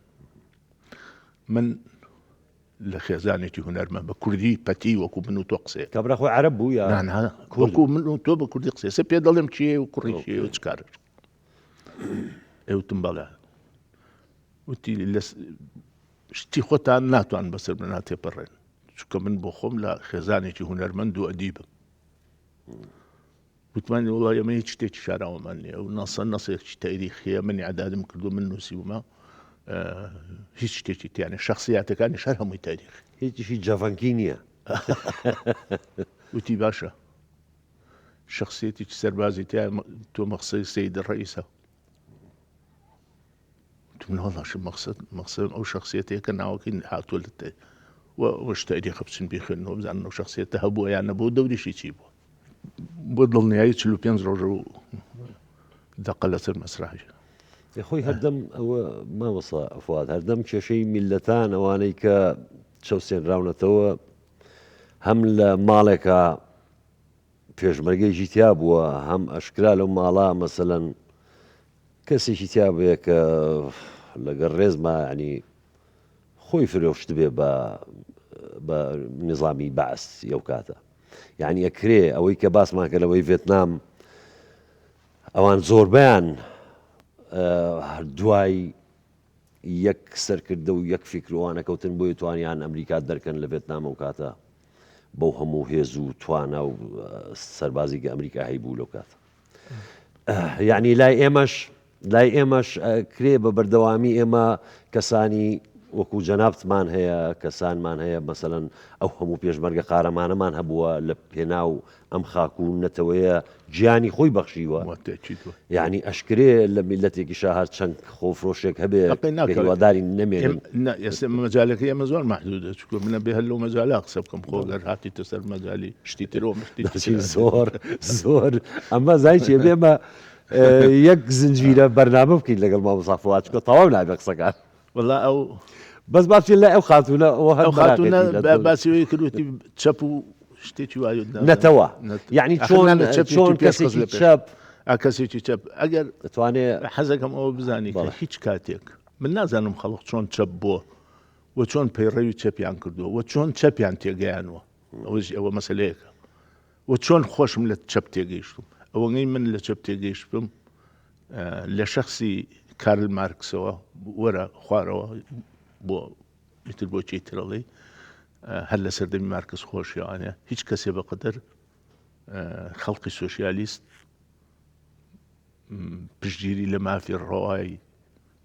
S2: من لە خێزانێکی هونەرمەند بە کوردی پەتی وەکو من و تۆ قسەیە
S1: کابرا خۆی عەرەب بوو یا
S2: نا نا وەکو من و تۆ بە کوردی قسەیە سێ پێ دەڵێم کێ و کوڕی کێ و چ کارە ئێوتم بەڵێ وتی لە شتی خۆتان ناتوان بەسەر منە تێپەڕێن چونکە من بۆ خۆم لە خێزانێکی هونەرمەند و ئەدیبم وتمان وڵا ئێمە هیچ شتێکی شاراوەمان نییە و نەسە نەسێکی تاریخیە من ئەدادم کردو من نووسیومە هیچ شتێکی تیانە شخصیاتەکانی شەر هەمووی تاریخ
S1: هیچیشی جەڤەنکی نییە.
S2: وتی باشە شخصیەتێکی سەربازی تیا تۆ مەخسەی سید ڕئیسە وتم نەوەڵا مەخسەد مەخسەدم ئەو شخصیەتەیە کە ناوەکەی هاتووە لە تێ و ئەوەش تاریخە بچن بیخوێننەوە بزانن ئەو شخصیەتە هەبووە یان نەبووە دەوریشی چی بووە. بۆ دڵنیایی 45 ڕۆژە و دەقە لەسەر مەسرحی.
S1: خۆی هەردەم ئەوە مامۆستا فواد هەردەم کێشەی میللەتان ئەوانەی کە چەوسێنراونەتەوە هەم لە ماڵێکا پێشمەرگەیەکی تیا بووە هەم ئەشکرا لەو ماڵە مەسەلەن کەسێکی تیا بێ کە لەگەڵ ڕێزما ینی خۆی فرۆشتبێ بە بە نظامی بەعس یەو کاتە یعنی ئەکرێ ئەوەی کە باسمان کە لەوەی ڤێتنام ئەوان زۆربیان دوای یەک سەرکردە و یەک فیکر و ئەوانە کەوتن بۆیە توانیان ئەمریکا دەرکەن لە ڤێتنام ئەو کاتە بەو هەموو هێز و توانا و سەربازی کە ئەمریکا هەیبوو لەو کاتە یعنی لای ئێمەش لای ئێمەش کرێ بە بەردەوامی ئێمە کەسانی وەکو جەنابتمان هەیە کەسانمان هەیە مەسەەن ئەو هەموو پێشمەرگە قارەمانەمان هەبووە لە پێناو ئەم خاک و نەتەوەیە گیانی خۆی بەخشیوە یعنی ئەشکرێ لە میلەتێکیشا هەر چەند خۆفرۆشێک هەبێ کە هیوادارین نەمێنن.
S2: نا ئێستا مەجالەکەی ئێمە زۆر مەحدودە چونکە منە بێ هەر لەو مەجالە قسە بکەم خۆ گەر هاتیتە سەر مەجالی شتی ترەوە من شتی
S1: تر زۆر زۆر ئەمە زای چیە بێمە یەک زنجیرە بەرنامە بکەین لەگەڵ مامۆستا فواد چونکە تەواو نابێ قسەکان.
S2: وەڵا ئەو
S1: بەس با بچین لای ئەو خاتوونە ئەوە هەر
S2: ئەو خاتوونە
S1: مەراقێتی لە دڵ.
S2: باسی ئەوەی کرد وتی چەپ و شتێکی وای وت نازانم.
S1: نەتەوە یعنی
S2: ئاخر
S1: چۆن
S2: نا لە چەپێکی
S1: چۆن
S2: پێش خست
S1: کەسێکی
S2: لە پێش.
S1: چەپ
S2: ئا کەسێکی چەپ ئەگەر
S1: دەتوانێ
S2: حەزەکەم ئەوە بزانی کە
S1: بەڵێ.
S2: هیچ کاتێک من نازانم خەڵک چۆن چەپ بووە و چۆن پەیڕەوی چەپیان کردووە و چۆن چەپیان تێگەیانوە ئەوەش ئەوە مەسەلەیەکە و چۆن خۆشم لە چەپ تێگەیشتوم ئەوەی من لە چەپ تێگەیشتم لە شەخسی کارل مارکسەوە وەرە خوارەوە بۆ ئیتر بۆ چی ترەڵی هەر لە سەردەمی مارکس خۆشیوانە هیچ کەسێ بەقدر خەڵقی سوسیالیست پشتگیری لە مافی ڕەوای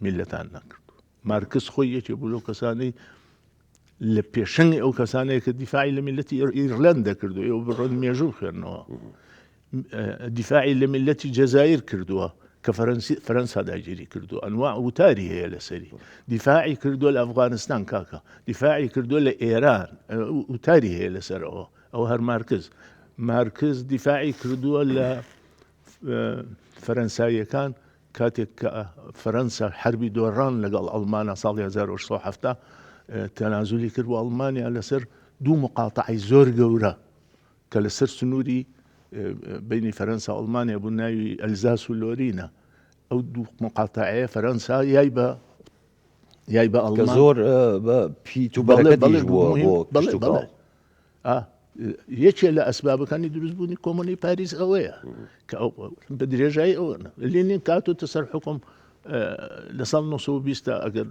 S2: میلەتان نەکرد مارکس خۆی یەکێ بوو لەو کەسانەی لە پێشەنگی ئەو کەسانەیە کە دیفاعی لە میلەتی ئیرلەند دەکردو ئێوە بڕۆن مێژوو بخوێنەوە دیفاعی لە میلەتی جەزایر کردووە کە فەرەنسی فەرەنسا داگیری کردو ئەنوا وتاری هەیە لەسەری دیفاعی کردووە لە ئەفغانستان کاکە دیفاعی کردووە لە ئێران وتاری هەیە لەسەرەوە ئەوە هەر مارکز مارکز دیفاعی کردووە لە فەرەنساییەکان کاتێک کە فەرەنسا حەربی دۆڕان لەگەڵ ئەڵمانیا ساڵی 1870 تەنازولی کرد بۆ ئەڵمانیا لەسەر دوو مقاتعەی زۆر گەورە کە لەسەر سنووری بینی فەرەنسا و ئەڵمانیا بوو ناوی ئەلزاس و لۆرینە ئەو دوو مقاتعەیە فەرەنسا یای بە یای بە
S1: کە
S2: ئەڵمان
S1: زۆر بە پیت و
S2: بەڵێ
S1: بەرەکەتیش
S2: بەڵێ
S1: بووە
S2: مهم
S1: بۆ
S2: بەڵێ
S1: کشتوکاڵ.
S2: بەڵێ ئا یەکێ لە ئەسبابەکانی دروستبوونی کۆمۆنی پاریس ئەوەیە کە ئەو بە درێژایی ئەوە لینین کاتۆتە سەر حکوم لە ساڵ 1920 ئەگەر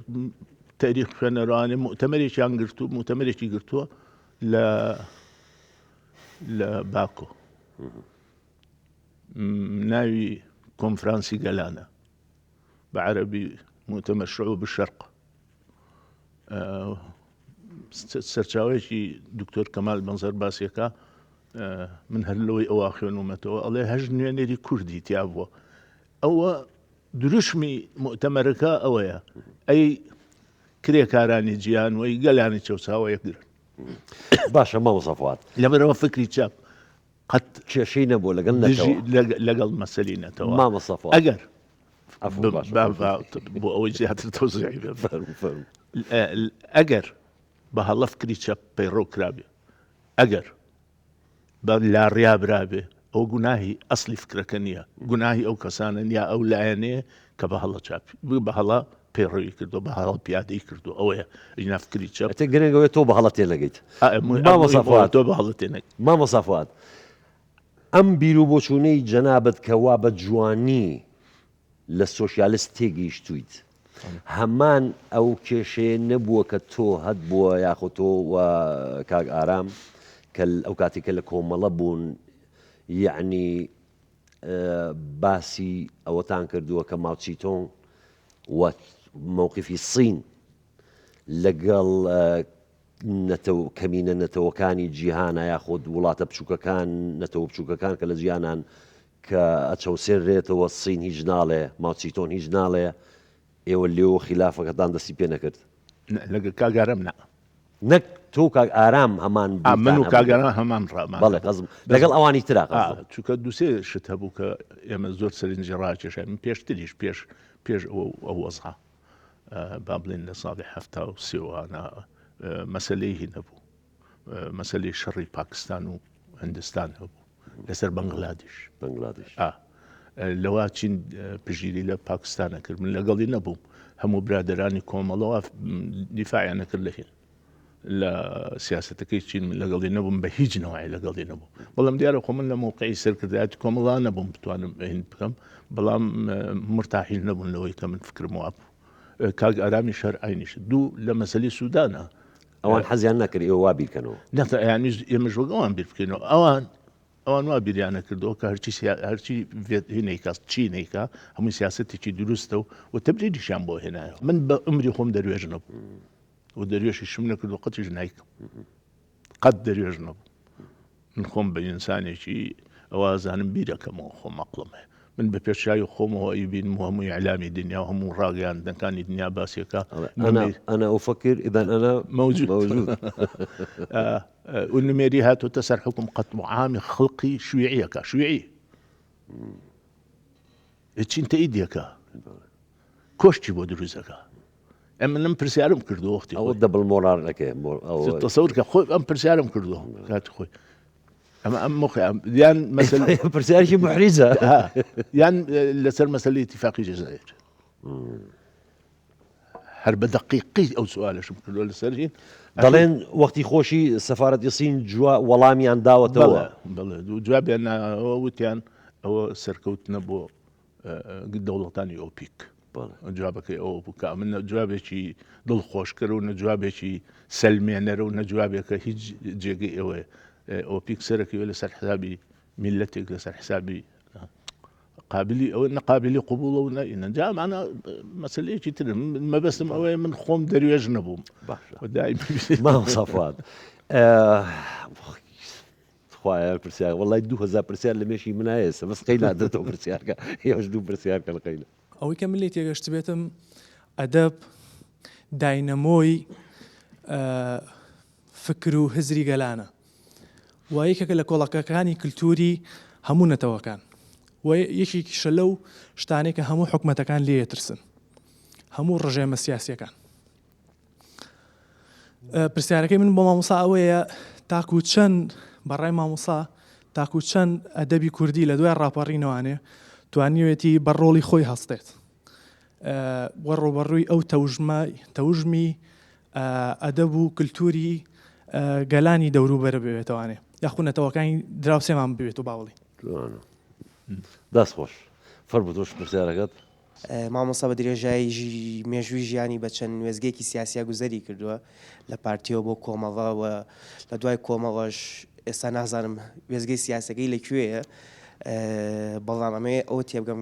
S2: تاریخ خوێنەرانێ مؤتەمەرێکیان گرتوو مؤتەمەرێکی گرتووە لە لە باکۆ ناوی کۆنفرانسی گەلانە بە عەرەبی مؤتەمەر شعوب الشرق سەرچاوەیەکی دکتۆر کەمال مەنزەر باسیەکە من هەر لەوەی ئەوە خوێنومەتەوە ئەڵێ هەش نوێنەری کوردی تیا بووە ئەوە دروشمی مؤتەمەرەکە ئەوەیە ئەی کرێکارانی جیان وەی گەلانی چەوساوە یەکگرن
S1: باشە مامۆستا فواد
S2: لەبەرەوە فکری چەپ قەت
S1: کێشەی نەبووە لەگەڵ
S2: دژی
S1: نەتەوە
S2: لەگەڵ مەسەلی نەتەوە
S1: مامۆستا فواد
S2: ئەگەر
S1: عەفو باشە
S2: بۆ ئەوەی زیاتر تەوزیعی بێ
S1: فەرموو فەرموو
S2: ئەگەر بە هەڵە فکری چەپ پەیڕەو کرابێ ئەگەر بە لاڕیا برابێ ئەو گوناهی ئەسلی فکرەکە نییە گوناهی ئەو کەسانە یا ئەو لایەنەیە کە بە هەڵە چاپ بە هەڵە. پەیڕەوی کردو بە هەڵە پیادەی کردو ئەوەیە ئینا فکری چەپ.
S1: ئەتە گرنگ ئەوەیە تۆ بە هەڵە تێنەگەیت مامۆستا فواد
S2: تۆ بە هەڵە تێنەگەیت.
S1: مامۆستا فواد ئەم بیروبۆچوونەی جەنابت کە وا بە جوانی لە سۆشیالست تێگەیشتوویت هەمان ئەو کێشەیە نەبووە کە تۆ هەت بووە یاخۆ تۆ و کاک ئارام کە ئەو کاتێک کە لە کۆمەڵە بوون یعنی باسی ئەوەتان کردووە کە ماوچیتۆنگ و مەوقفی سین لەگەڵ نەتەوە کەمینە نەتەوەکانی جیهانە یاخود وڵاتە بچووکەکان نەتەوە بچووکەکان کە لە جیهانان کە ئەچەوسێنرێتەوە سین هیچ ناڵێ ماوچیتۆن هیچ ناڵێ ئێوە لێوە خیلافەکەتان دەستی پێ نەکرد؟
S2: لەگەڵ کاک ئارام نا.
S1: نەک تۆ و کاک ئارام هەمان
S2: ئا من و کاک ئارام هەمان ڕامان
S1: بەڵێ قەزم لەگەڵ ئەوانی ترا
S2: قەزم. ئا چونکە دوو سێ شت هەبوو کە ئێمە زۆر سەرنجی ڕاکێشای من پێشتریش پێش پێش ئەوە ئەو وەزعە با بڵێن لە ساڵی 73 وانە مەسەلەی هی نەبوو مەسەلەی شەڕی پاکستان و هندستان هەبوو لەسەر بەنگلادیش
S1: بەنگلادیش
S2: لەوا چین پشگیری لە پاکستانە کرد من لەگەڵی نەبووم هەموو برادرانی کۆمەڵەوە دیفاعیان نەکرد لە هین لە سیاستەکەی چین من لەگەڵی نەبووم بە هیچ نەوەی لەگەڵی نەبوو بەڵام دیارە خۆ من لە مووقعی سەرکردایەتی کۆمەڵا نەبووم بتوانم هین بکەم بەڵام مرتاحیل نەبوون لەوەی کە من فکرم وابوو کاک ئارامی شەر عینیش دوو لە مەسلی سوودانە
S1: ئەوان حەزیان نەکرد ئێوە وا بیرکەنەوە.
S2: نەخێر ئەیانویست ئێمەش وەک ئەوان بیر بکەینەوە. ئەوان ئەوان وا بیریان نەکردەوە کە هەرچی سیا هەرچی ڤێت هی نەیکا چی نەیکا هەمووی سیاسەتێکی دروستە و و تەبریریشیان بۆ هێنایەوە. من بە عومری خۆم دەروێش نەبووم و دەروێشیشم نەکرد و قەتیش نایکەم. قەت دەروێش نەبووم. من خۆم بە ئینسانێکی ئەوە ئەزانم بیرەکەمەوە خۆم ئەقڵم هەیە من بە پێش چاوی خۆمەوە ئەیبینم و هەموو ئیعلامی دنیا و هەموو ڕاگەیاندنەکانی دنیا باسیەکە
S1: أنا أنا أفكر إذا أنا
S2: موجود
S1: موجود
S2: و نمێری هاتۆتە سەر حکوم قەتڵ و عامی خەڵقی شویعیەکە شویعی چین تەئیدیەکە کۆشکی بۆ دروستەکە ئەمن ئەم پرسیارم کردو وەختی
S1: ئەوە دەبڵ مۆرال ئەکەی
S2: تەسەور کە خۆی ئەم پرسیارم کردو کاتی خۆی ئەمە ئەم مخ یان مەسەل
S1: پرسیارێکی محریجە
S2: یان لەسەر مەسەلی اتفاقی جەزائیر هەر بە دقیقی ئەو سوالشم کردو لەسەر هین
S1: دەڵێن وەختی خۆشی سەفارەتی سین جووا وەڵامیان داوەتەوە
S2: بەڵێ جوابیان وتیان ئەوە سەرکەوتنە بۆ دەوڵەتانی ئۆپیک. جوابەکەی ئەوە بوو کە ئەمن نە جوابێکی دڵخۆشکەر و نە جوابێکی سەلمێنەرە و نە جوابێکە هیچ جێگەی ئەوەیە ئۆپیک سەرەکەوێ لەسەر حسابی میلەتێک لەسەر حسابی قابلی ئەوە نەقابلی قوبوڵە و نە ئینە جا ئەمانە مەسلەیەکی ترن مەبەستم ئەوەیە من خۆم دەروێژ نەبووم
S1: باشە مامۆستا فواد خوایە پرسیار وەڵای 2000 پرسیار لە مێشی منایە ئێستا بەس قەی نادرێتەوە پرسیارکە ئێوەش دوو پرسیارکەن قەینا.
S7: ئەوەی کە من لێی تێگەشتبێتم ئەدەب داینەمۆی فکر و هزری گەلانە و یەکێکە لە کۆڵەکەکانی کلتوری هەموو نەتەوەکان و یەکێکیشە لەو شتانەی کە هەموو حکومەتەکان لێ ئەترسن هەموو ڕژێمە سیاسیەکان. پرسیارەکەی من بۆ مامۆسا ئەوەیە تاکو چەند بەڕای مامۆسا تاکو چەند ئەدەبی کوردی لە دوای ڕاپەڕینەوانێ توانیوێتی بە ڕۆڵی خۆی هەستێت وە ڕوبەڕووی ئەو تەوژمە تەوژمی ئەدەب و کللتوری گەلانی دەوروبەرە بێتوانێ یاخو نەتەوەکانی دراوسێمان ببێت و باوەڵی
S1: دەست خۆش فەرموو تۆش پرسیارەکەت.
S8: مامۆستا بە درێژایی مێژووی ژیانی بە چەند وێستگەیەکی سیاسیا گوزەری کردووە لە پارتیەوە بۆ کۆمەڵە و لە دوای کۆمەڵەش ئێستا نازانم وێستگەی سیاسەکەی لە کوێیە بەڵام ئەمەوێ ئەوە تێبگەم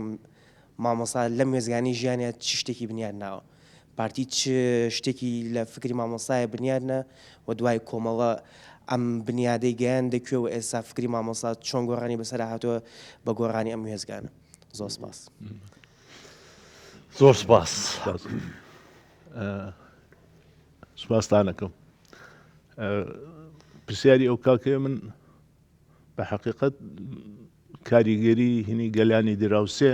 S8: مامۆستا لەم وێستگانەی ژیانیا چ شتێکی بنیاد ناوە پارتی چ شتێکی لە فکری مامۆستایە بنیاد نا و دوای کۆمەڵە ئەم بنیادەی گەیاندە کوێ و ئێستا فکری مامۆستا چۆن گۆڕانی بەسەرا هاتووە بە گۆڕانی ئەم وێستگانە. زۆر سپاس.
S1: زۆر سپاس.
S2: سپاستانەکەم. پرسیاری ئەو کاکەیە من بە حقیقت کاریگەری هینی گەلانی دراوسێ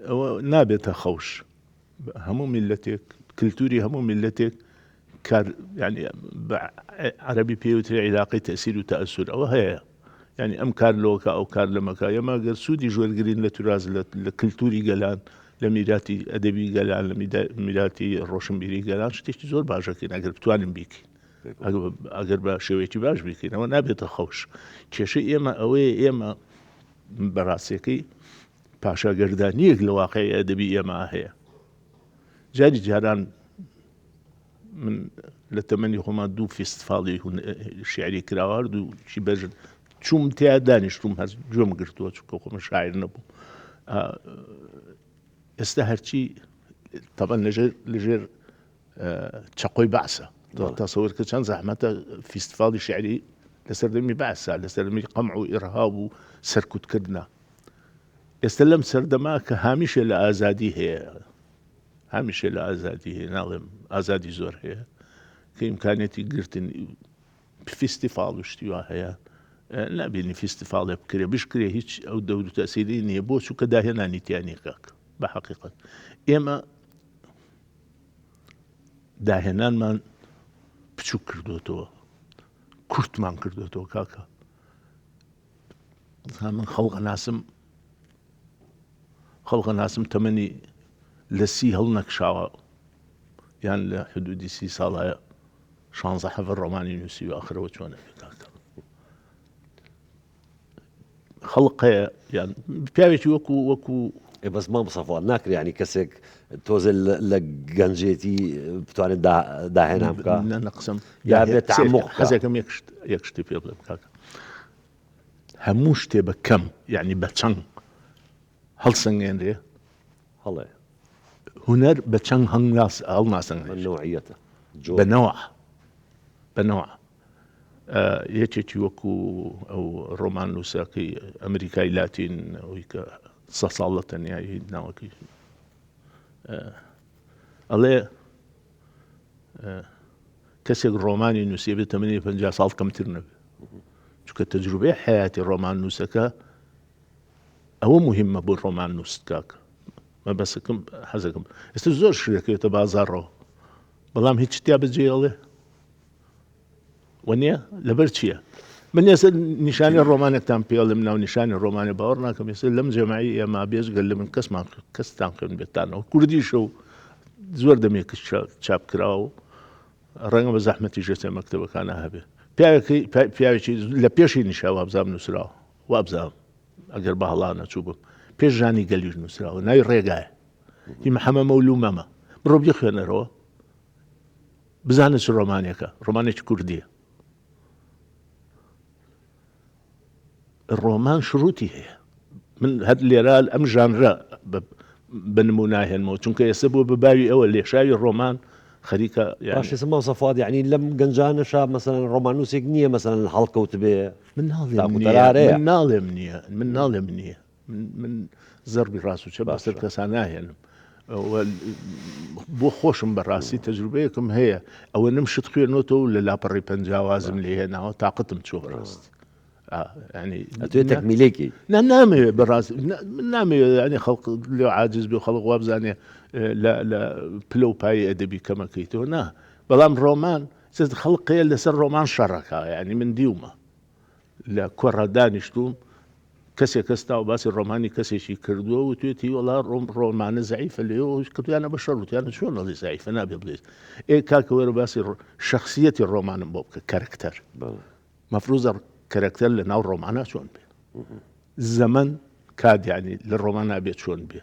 S2: ئەوە نابێتە خەوش هەموو میللەتێک کلتوری هەموو میللەتێک کار یعنی بە عەرەبی پێی وترێ عیلاقەی تەسیر و تەئەسور ئەوە هەیە یعنی ئەم کار لەوەکە ئەو کار لەمەکە ئێمە گەر سوودی ژوەرگرین لە توراز لە کلتوری گەلان لە میراتی ئەدەبی گەلان لە میراتی ڕۆشنبیری گەلان شتێکی زۆر باشەکەین ئەگەر بتوانین بیکەین ئەگەر بە شێوەیەکی باش بیکەینەوە نابێتە خەوش کێشەی ئێمە ئەوەیە ئێمە بەڕاستیەکەی پاشاگەردانیەک لە واقعی ئەدەبی ئێمە هەیە جاری جاران من لە تەمەنی خۆمان دوو فیستفاڵی شعری کراوە هەردوو چی بەژن چوم تیا دانیشتوم هەر گوێم گرتووە چونکە خۆم شاعر نەبوو ئێستا هەرچی تەبەن لەژێر لەژێر چەقۆی بەعسە تەسەور کە چەند زەحمەتە فیستفاڵی شعری لە سەردەمی بەعسا لە سەردەمی قەمع و ئیرهاب و سەرکوتکردە ئێستا لەم سەردەما کە هامیشە لە ئازادی هەیە هەمیشە لە ئازادی هەیە ناڵێم ئازادی زۆر هەیە کە ئیمکانیەتی گرتن فیستیفاڵ و شتی وا هەیە نابینی فیستیفاڵێ بکرێ بشکرێ هیچ ئەو دەور و تەسیری نییە بۆ چووکە داهێنانی تیانە کاک بە حەقیقەت ئێمە داهێنانمان بچوک کردوێتەوە کورتمان کردوێتەوە کاکە من خەڵق ناسم خەڵک ئەناسم تەمەنی لە سی هەڵنەکشاوە یان لە حدودی سی ساڵایە شانزە حەڤە ڕۆمانی نووسیوە ئاخرەوە چۆنە کاکە خەڵق هەیە یان پیاوێکی وەکو وەکو
S1: ئێ بەس مامۆستا فواد ناکرێ ینی کەسێک تۆزێ لە گەنجێتی بتوانێت داهێنان بکە
S2: نە قسم
S1: یا بێت تعمق
S2: حەزەکەم یەک شتی پێ بڵێم کاکە هەموو شتێ بە کەم یعنی بە چەنگ هەڵسەنگێنرێ
S1: هەڵێ
S2: هونەر بە چەنگ هەنگاس هەڵناسەنگێنرێ
S1: نوعیەتە
S2: بە نەوع بە نەوع یەکێکی وەکو ئەو ڕۆمان نووسەکەی ئەمریکای لاتین ئەوی کە سە ساڵ لە تەنیایی ناوەکەی ئەڵێ کەسێک ڕۆمانی نووسێ بێت تەمەنی 50 ساڵ کەمتر نەبێت چونکە تەجروبەی حەیاتی ڕۆماننووسەکە ئەوە مهمە بۆ ڕۆماننووس کاکە مەبەسەکەم حەزەکەم ئێستا زۆر شوێکەوێتە بازاڕەوە بەڵام هیچ تیا بەجێ ئەڵێ وە نییە لەبەر چییە؟ من ئێستا نیشانی ڕۆمانێکتان پێڵم ناو نیشانی ڕۆمانی باوەڕ ناکەم ئێستا لەم جەماعی ئێمە بێژگەل لە من کەسمان کەستان خوێن بێتانەوە کوردیشە و زۆر دەمێک چاپ کراوە و ڕەنگە بە زەحمەتیش لەسەر مەکتەبەکانا هەبێ. پیاوێکی پیاوێکی لە پێشی نیشا وابزانم نووسراوە وابزانم ئەگەر بە هەڵا نەچووبم پێش ژانی گەلیش نووسراوە ناوی ڕێگایە هی محەمە مەولوو مەمە بڕۆ بیخوێنەرەوە بزانە چ ڕۆمانێکە ڕۆمانێکی کوردیە ڕۆمان شروتی هەیە من هەر لێرە ئەم ژانرە بە نموونە هێنمەوە چونکە ئێستا بووە بە باوی ئەوە لێشاوی ڕۆمان خەریکە
S1: باش ئێستا مامۆستا فواد یعنی لەم گەنجانەشا مەسەلەن ڕۆماننووسێک نییە مەسەلەن هەڵکەوت بێ
S2: من ناڵێم نییە من ناڵێم نییە من ناڵێم نییە من زەربی ڕاست و چەپ بەسەر کەسا ناهێنم بۆ خۆشم بەڕاستی تەجروبەیەکم هەیە ئەوە نم شت خوێنۆتەوە لە لاپەڕی پەنجاوازم لێ هێناوە تاقەتم چوە بەڕاستی
S1: ئەتوێ تەکمیلێکی
S2: نا نامەوێت بەڕاست نامەوێت ینی خەڵک لێ عاجز بێ خەڵک وابزانێ لە پلە و پای ئەدەبی کەمەکەیتەوە نا بەڵام ڕۆمان خەڵقەیە لەسەر ڕۆمان شەڕەکە ینی من دیومە لە کۆڕا دانیشتووم کەسێک هەستاوە باسی ڕۆمانی کەسێکی کردووە و توێتی وەڵا ڕۆم ڕۆمانە زەعیفە لێ کردویانە بە شەڕ وتیانە چۆن ئەڵێ زەعیفە نابێ بڵێت ئێ کاکە وەرە باسی شخصیەتی ڕۆمانم بۆ بکە کەرەکتەر مەفروزە کەرەکتەر لە ناو ڕۆمانە چۆن بێ زەمەن کات یعنی لە ڕۆمانە بێ چۆن بێ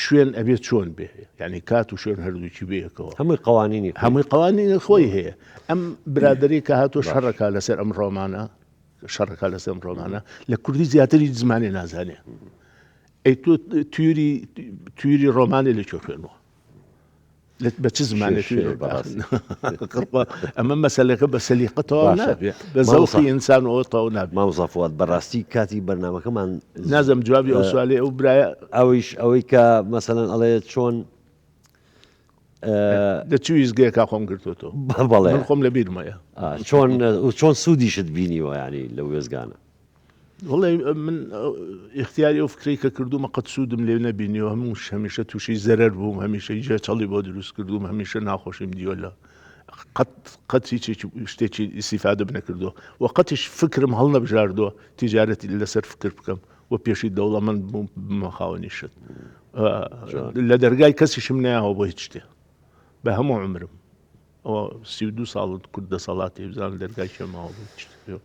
S2: شوێن ئەبێ چۆن بێ یعنی کات و شوێن هەردووکی بەیەکەوە
S1: هەمووی قوانینی
S2: هەمووی قوانینی خۆی هەیە ئەم برادری کە هاتۆ شەڕەکە لەسەر ئەم ڕۆمانە شەڕەکە لەسەر ئەم ڕۆمانە لە کوردی زیاتر هیچ زمانێ نازانێ ئەی تۆ تیوری تیوری ڕۆمانێ لە کوێ خوێنەوە بە چ زمانێک ئەمە مەسلەکە بە سەلیقە تەواو نابێ بە زەوقی ئینسان ئەوە تەواو نابێ
S1: مامۆستا فواد بەڕاستی کاتی بەرنامەکەمان
S2: نازم جوابی ئەو سوالەی ئەو برایە
S1: ئەویش ئەوەی کە مەسەلەن ئەڵێ چۆن
S2: لە چ ویستگەیەکا خۆم گرتووەتەوە
S1: بەڵێ
S2: من خۆم لە بیرمەیە
S1: چۆن چۆن سوودیشت بینیوە ینی لە وێزگانە
S2: وڵی من اختیاری ئەو فکرەی کە کردومە قەت سوودم لێ نەبینیوە هەموو هەمیشە تووشی زەرەر بووم هەمیشە جێچەڵی بۆ دروست کردوم هەمیشە ناخۆشیم دیوە لە قەت قەت هیچێکی شتێکی ئیسیفادەم نەکردووە و قەتیش فکرم هەڵنەبژاردووە تیجارەتی لەسەر فکر بکەم و پێشی دەوڵەمەند بووم بمە خاوەنی شت. لە دەرگای کەسیشم نایەوە بۆ هیچ شتێ بە هەموو عمرم ئەوە 32 ساڵت کورد دەسەڵاتی بزان دەرگای کێ ماوە بۆ هیچ شتێ.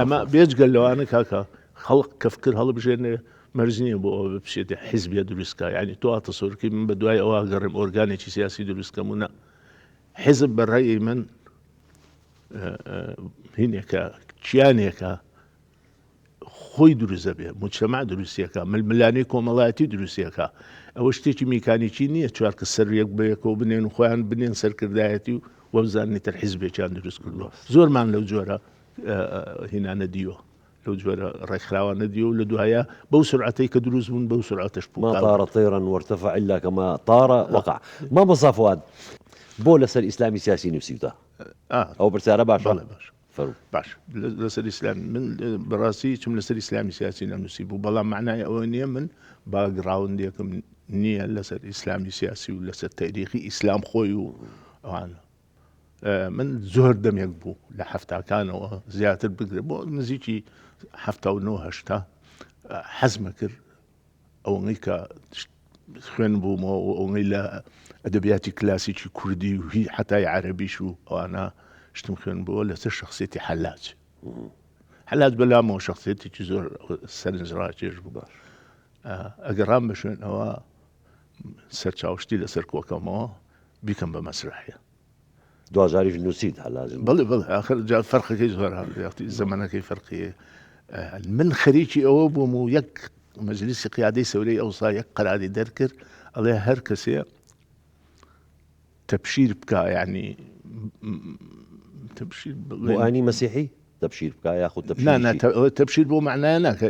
S2: ئەمە بێجگە لەوانە کاکە خەڵک کەفکر هەڵبژێنێ مەرج نییە بۆ ئەوە بچێت حیزبێ دروستکە یعنی تۆ تەسەورکەی من بە دوای ئەوە گەڕێم ئۆرگانێکی سیاسی دروستکەم و نە حیزب بە ڕای من هینێکە کیانێکە خۆی دروست دەبێ مجتمع دروستیەکە ململانێی کۆمەڵایەتی دروستیەکە ئەوە شتێکی میکانیکی نییە چوار کە سەر یەک بە یەکەوە بنێن و خۆیان بنێن سەرکردایەتی و وەبزاننی تر حیزبێکیان دروست کردووە زۆرمان لەو جۆرە هینانە دیوە لەو جۆرە ڕێکخراوانە دیوە و لە دوایە بەو سرعەتەی کە دروست بوون بەو سرعەتەش
S1: ما طار طيرا وارتفع الا كما طار وقع مامۆستا فواد بۆ لەسەر ئیسلامی سیاسی نووسیوتە ئەو پرسیارە باشە
S2: باش فەرموو. باش لەسەر ئیسلام من بەڕاستی هیچم لەسەر ئیسلامی سیاسی نەنووسی بوو بەڵام معنای ئەوە نییە من باگڕاوندێکم نییە لەسەر ئیسلامی سیاسی و لەسەر تەریخی ئیسلام خۆی و ئەوانە من زۆر دەمێک بوو لە هەفتاکانەوە زیاتر بگرێت بۆ نزیکی ه هەشتا حەزمە کرد ئەوەی کە خوێن بوومەوە و ئەوەی لە ئەدەبیاتی کلاسیکی کوردی و هی حەتای عەرەبیش و ئەوانە شتم خوێن بووە لەسەر شخصیەتی حەلاج حەلاج بەلامەوە شخصیەتێکی زۆر سەرنجڕاکێش بوو باش ئەگەڕام بە شوێن ئەوە سەرچاوشتی لەسەر کۆکەمەوە بیکەم بە مەسرحیە
S1: دواجاریش نووسیت حەلاج
S2: بەڵێ بەڵێ ئاخر جا فەرقەکەی زۆر یاختی زەمەنەکەی فەرقی من خەریکی ئەوە بووم و یەک مەجلیسی قیادەی سەورەی ئەوسا یەک قەراری دەرکرد ئەڵێ هەر کەسێ تەبشیر بکا یعنی
S1: تەبشیر بۆ ئانی مەسیحی تەبشیر بکا یاخود
S2: تەبشیر نا نا تەبشیر بۆ معنایە ناکە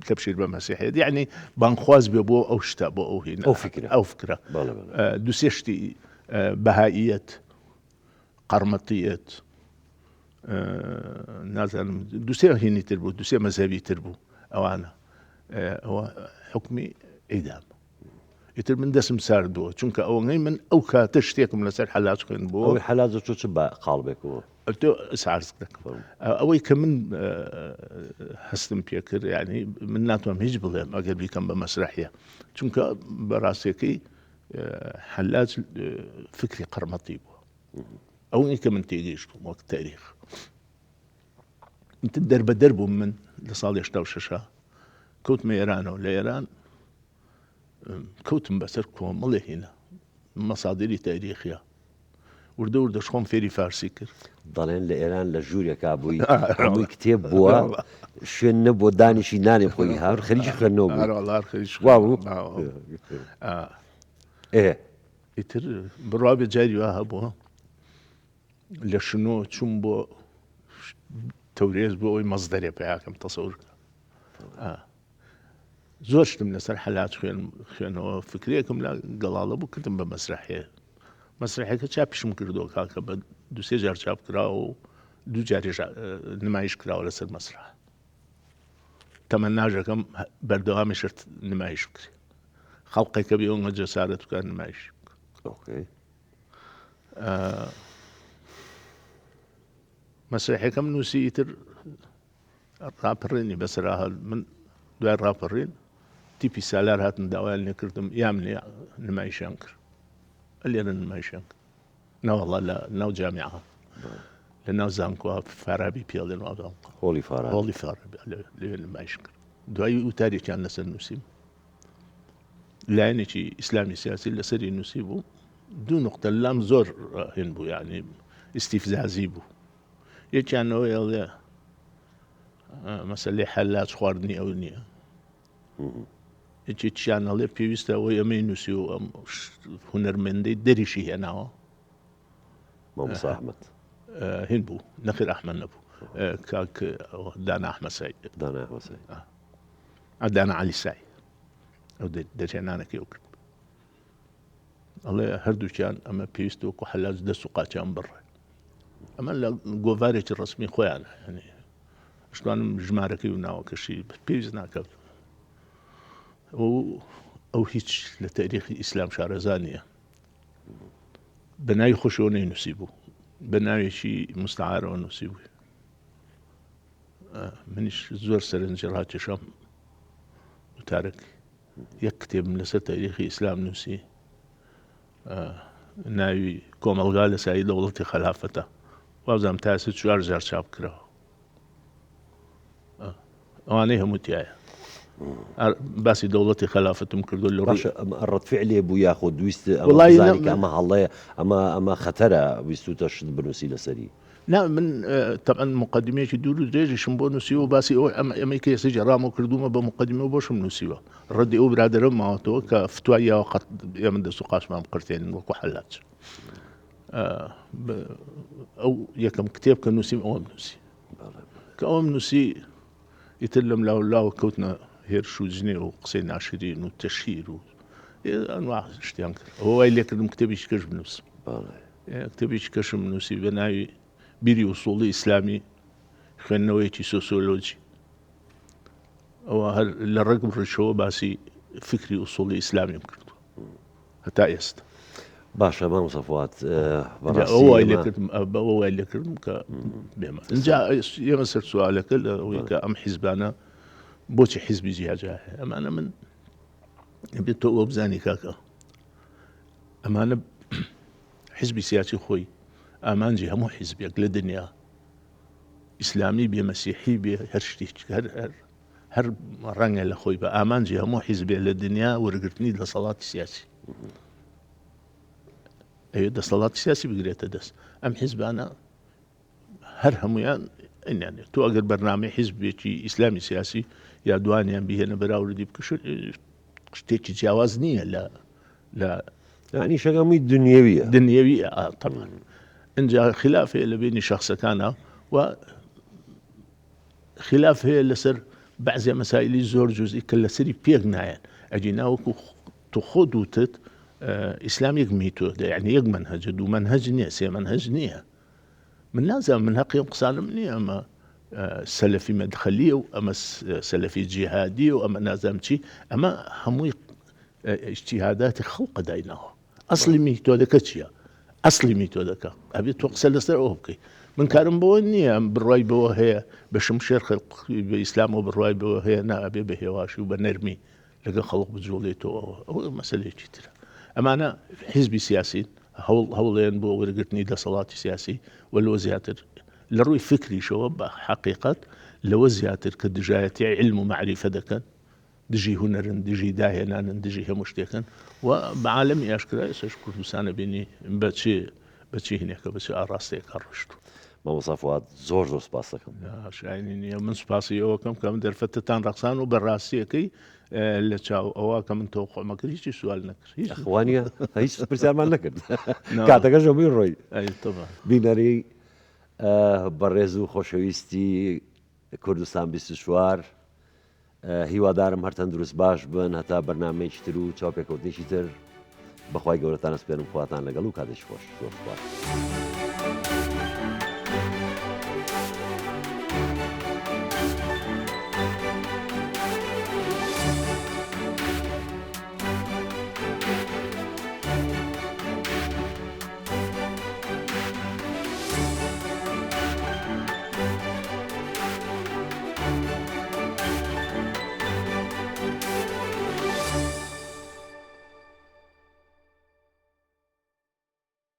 S2: تەبشیر بە مەسیحیت یعنی بانگخواز بێ بۆ ئەو شتە بۆ ئەو هینە
S1: ئەو فکرە
S2: ئەو فکرە دوسێ شتی بەهاییەت قەرمەتیەت نازانم دوسێ هینی تر بوو دوسێ مەزهەبی تر بوو ئەوانە ئەوە حکمی ئیدام ئیتر من دەسم ساردووە چونکە ئەوەی من ئەو کاتە شتێکم لەسەر حەلاج خوێن بۆ
S1: ئەوەی حەلاج چۆ چ بە قاڵبێکەوە
S2: تۆ سارز دەکەم ئەوەی کە من هەستم پێکرد ینی من ناتوانم هیچ بڵێم ئەگەر بیکەم بە مەسرحیە چونکە بەڕاستەکەی حەلاج فکری قەرمەتی بووە ئەوەی کە من تێگەیشتوم وەک تاریخ ئیتر دەربەدەر بووم من لە ساڵی 86 کەوتمە ئێرانەوە لە ئێران کەوتم بەسەر کۆمەڵێ هینە مەسادری تاریخیە وردە وردە خۆم فێری فارسی کرد.
S1: دەڵێن لە ئێران لە ژوورێکا بووی هەمووی کتێب بووە شوێن نەبووە دانیشی نانێ خۆی هەر خەریکی خوێندنەوە بووی. وا بوو؟
S2: ئێ ئیتر بڕوا بێ جاری وا هەبووە لە شنۆ چووم بۆ تەورێز بۆ ئەوەی مەزدەرێ پیاکەم تەسەور کە. زۆر شتم لەسەر حەلاج خوێن خوێنەوە فکرێکم لە گەڵاڵە بوو کردم بە مەسرحێ مەسرحەکە چاپیشم کردووە کاکە بە دوسێ جار چاپ کراوە و دوو جاریش نمایش کراوە لەسەر مەسرح تەمەناژەکەم بەردەوامی شرت نمایش بکرێ خەڵقێکە بێ ئەوە جەسارەت بکات نمایش مەسرحەکەم نووسی ئیتر ڕاپەڕینی بەسەرا هات من دوای ڕاپەڕین تیپی سالار هاتن داوایان لێکردم یام لێ نمایشیان کرد لێرە نمایشیان کرد ناوەڵا لە ناو جامیعە لە ناو زانکۆ فارابی پێڵێن وابزانم
S1: هۆڵی فارابی
S2: هۆڵی فارابی لەوێ نمایش کرد دوای وتارێکیان لەسەر نووسیم لایەنێکی ئیسلامی سیاسی لەسەری نووسی بوو دوو نقطە لام زۆر هێن بوو یعنی ئیسیفزازی بوو یەکیان ئەوەیە ئەڵێ مەسەلەی حەلاج خواردنی ئەو نییە یەکێکیان ئەڵێ پێویستە ئەوەی ئەمەی نووسی و ئەم هونەرمەندەی دەریشی هێناوە
S1: مامۆستا ئەحمەد
S2: هین بوو نەخێر ئەحمەد نەبوو کاک دانا ئەحمەد سعید
S1: دانا ئەحمەد سعید
S2: دانا عەلی سعید ئەو دەرهێنانەکەی ئەو کرد ئەڵێ هەردووکیان ئەمە پێویستە وەکو حەلاج دەست و قاچیان بڕێ ئەمە لە گۆڤارێکی ڕسمی خۆیان ینی شتوانم ژمارەکەی و ناوەکەشی پێویست ناکات ئەو هیچ لە تاریخی ئیسلام شارەزا نییە بە ناوی خۆشەوە نەینووسی بوو بە ناوێکی مستعارەوە نووسی بوو منیش زۆر سەرنجی ڕاکێشام وتارێک. یەک کتێبم لەسەر تاریخی ئیسلام نووسی ناوی کۆمەڵگا لە سایی دەوڵەتی خەلافەتە وابزانم تا ئێستا چوار جار چاپ کراوە ئەوانەی هەموو تایە باسی دەوڵەتی خەلافەتم کردو لە
S1: ڕووی ڕەت فعلێ بوو یاخود ویست وڵی ئەمە هەڵەیە ئەمە ئەمە خەتەرە ویستوتە شت بنووسی لەسەری
S2: نا من تەبعەن موقەدیمەیەکی دوور و درێژیشم بۆ نووسیوە و باسی ئەوەی ئەمە ئەمەی کە ئێستا گێڕامەوە کردوومە بە موقەدیمە و بۆشم نووسیوە ڕەدی ئەو برادەرەم ماوەتەوە کە فتوای یاوە قەت ئێمە دەست و قاچمان بقرتێنن وەکو حەلاج ئەو یەکەم کتێب کە نووسیم ئەوەم نووسی کە ئەوەم نووسی ئیتر لەم لاو لاوە کەوتنە هێرش و جنێو و قسەی ناشرین و تەشهیر و ئەنواع شتیان کرد ئەوە وای لێکردم کتێبێکی کەش بنووسم کتێبێکی کەشم نووسی بە ناوی بیری ئوسوڵی ئیسلامی خوێندنەوەیەکی سۆسیۆلۆجی ئەوە هەر لە ڕەگ و ڕیشەوە باسی فکری ئوسوڵی ئیسلامیم کردووە هەتا ئێستا.
S1: باشە مامۆستا فواد
S2: بەڕاستی ئەوە وای لێکردم ئەوە وای لێکردم کە بێمە اینجا ئێمە سەر سوالەکە لە ئەوەی کە ئەم حیزبانە بۆچی حیزبی جیاجیا هەیە ئەمانە من بێت تۆ ئەوە بزانی کاکە ئەمانە حیزبی سیاسی خۆی ئامانجی هەموو حیزبێک لە دنیا ئیسلامی بێ مەسیحی بێ هەر شتێک هەر هەر هەر ڕەنگە لە خۆی بە ئامانجی هەموو حیزبێ لە دنیا وەرگرتنی دەسەڵاتی سیاسی ئەوێ دەسەڵاتی سیاسی بگرێتە دەست ئەم حیزبانە هەر هەمویان ئەنیانێت تۆ ئەگەر بەرنامەی حیزبێکی ئیسلامی سیاسی یا دوانیان بهێنە بەراوردی بکەش شتێکی جیاواز نییە لە لە
S1: یعنی شەکەمی دنیاویە
S2: دنیاوی طبعا اینجا خلاف هەیە لە بینی شخصەکانە و خیلاف هەیە لەسەر بەعزێ مەسایلی زۆر جوزئی کە لەسەری پێک نایەن ئەگینا وەکو تۆ خۆت وتت ئیسلام یەک میتۆدە یعنی یەک مەنهەجە دوو مەنهەج نییە سێ مەنهەج نییە من نازانم من هەقی ئەم قسانم نییە ئەمە سەلەفی مەدخەلیە و ئەمە سەلەفی جیهادی و ئەمە نازانم چی ئەمە هەمووی ئیجتیهاداتی خەڵقە دایناوە ئەسڵی میتۆدەکە چییە؟ ئەسڵی میتۆدەکە ئەبێت تۆ قسە لەسەر ئەوە بکەیت من کارم بەوە نییە ئەم بڕوای بەوە هەیە بە شمشێر خەڵک بە ئیسلامەوە بڕوای بەوە هەیە نا ئەبێ بە هێواشی و بە نەرمی لەگەڵ خەڵک بجوڵێتەوە ئەوە مەسەلەیەکی ترە ئەمانە حیزبی سیاسین هەوڵ هەوڵێن بۆ وەرگرتنی دەسەڵاتی سیاسی و لەوە زیاتر لە ڕووی فکریشەوە بە حەقیقەت لەوە زیاتر کە دژایەتی علم و مەعریفە دەکەن دژی هونەرن، دژی داهێنانن، دژی هەموو شتێکن و بە عالەمی ئاشکرا ئێستاش کوردستان ئەبینی بە چ بە چ هینێکە بە چ ئاڕاستەیەکا ڕۆیشتووە.
S1: مامۆستا فواد زۆر زۆر سپاست دەکەم.
S2: شایانی نییە من سپاسی ئەوە کەم کە ئەم دەرفەتەتان ڕەخسان و بە ڕاستیەکەی لە چاو ئەوە کە من تەوقعمە کرد هیچی سوال نەکرد هیچ
S1: وانە هیچ پرسیارمان نەکرد کاتەکەش هەمووی ڕۆی بینەری بەڕێز و خۆشەویستی کوردستان 24 هیوادارم هەر تەندروست باش بن هەتا بەرنامەیەکی تر و چاوپێکەوتنێکی تر بەخوای گەورەتان ئەسپێرم خواتان لەگەڵ و کاتێکی خۆش زۆر سوپاس.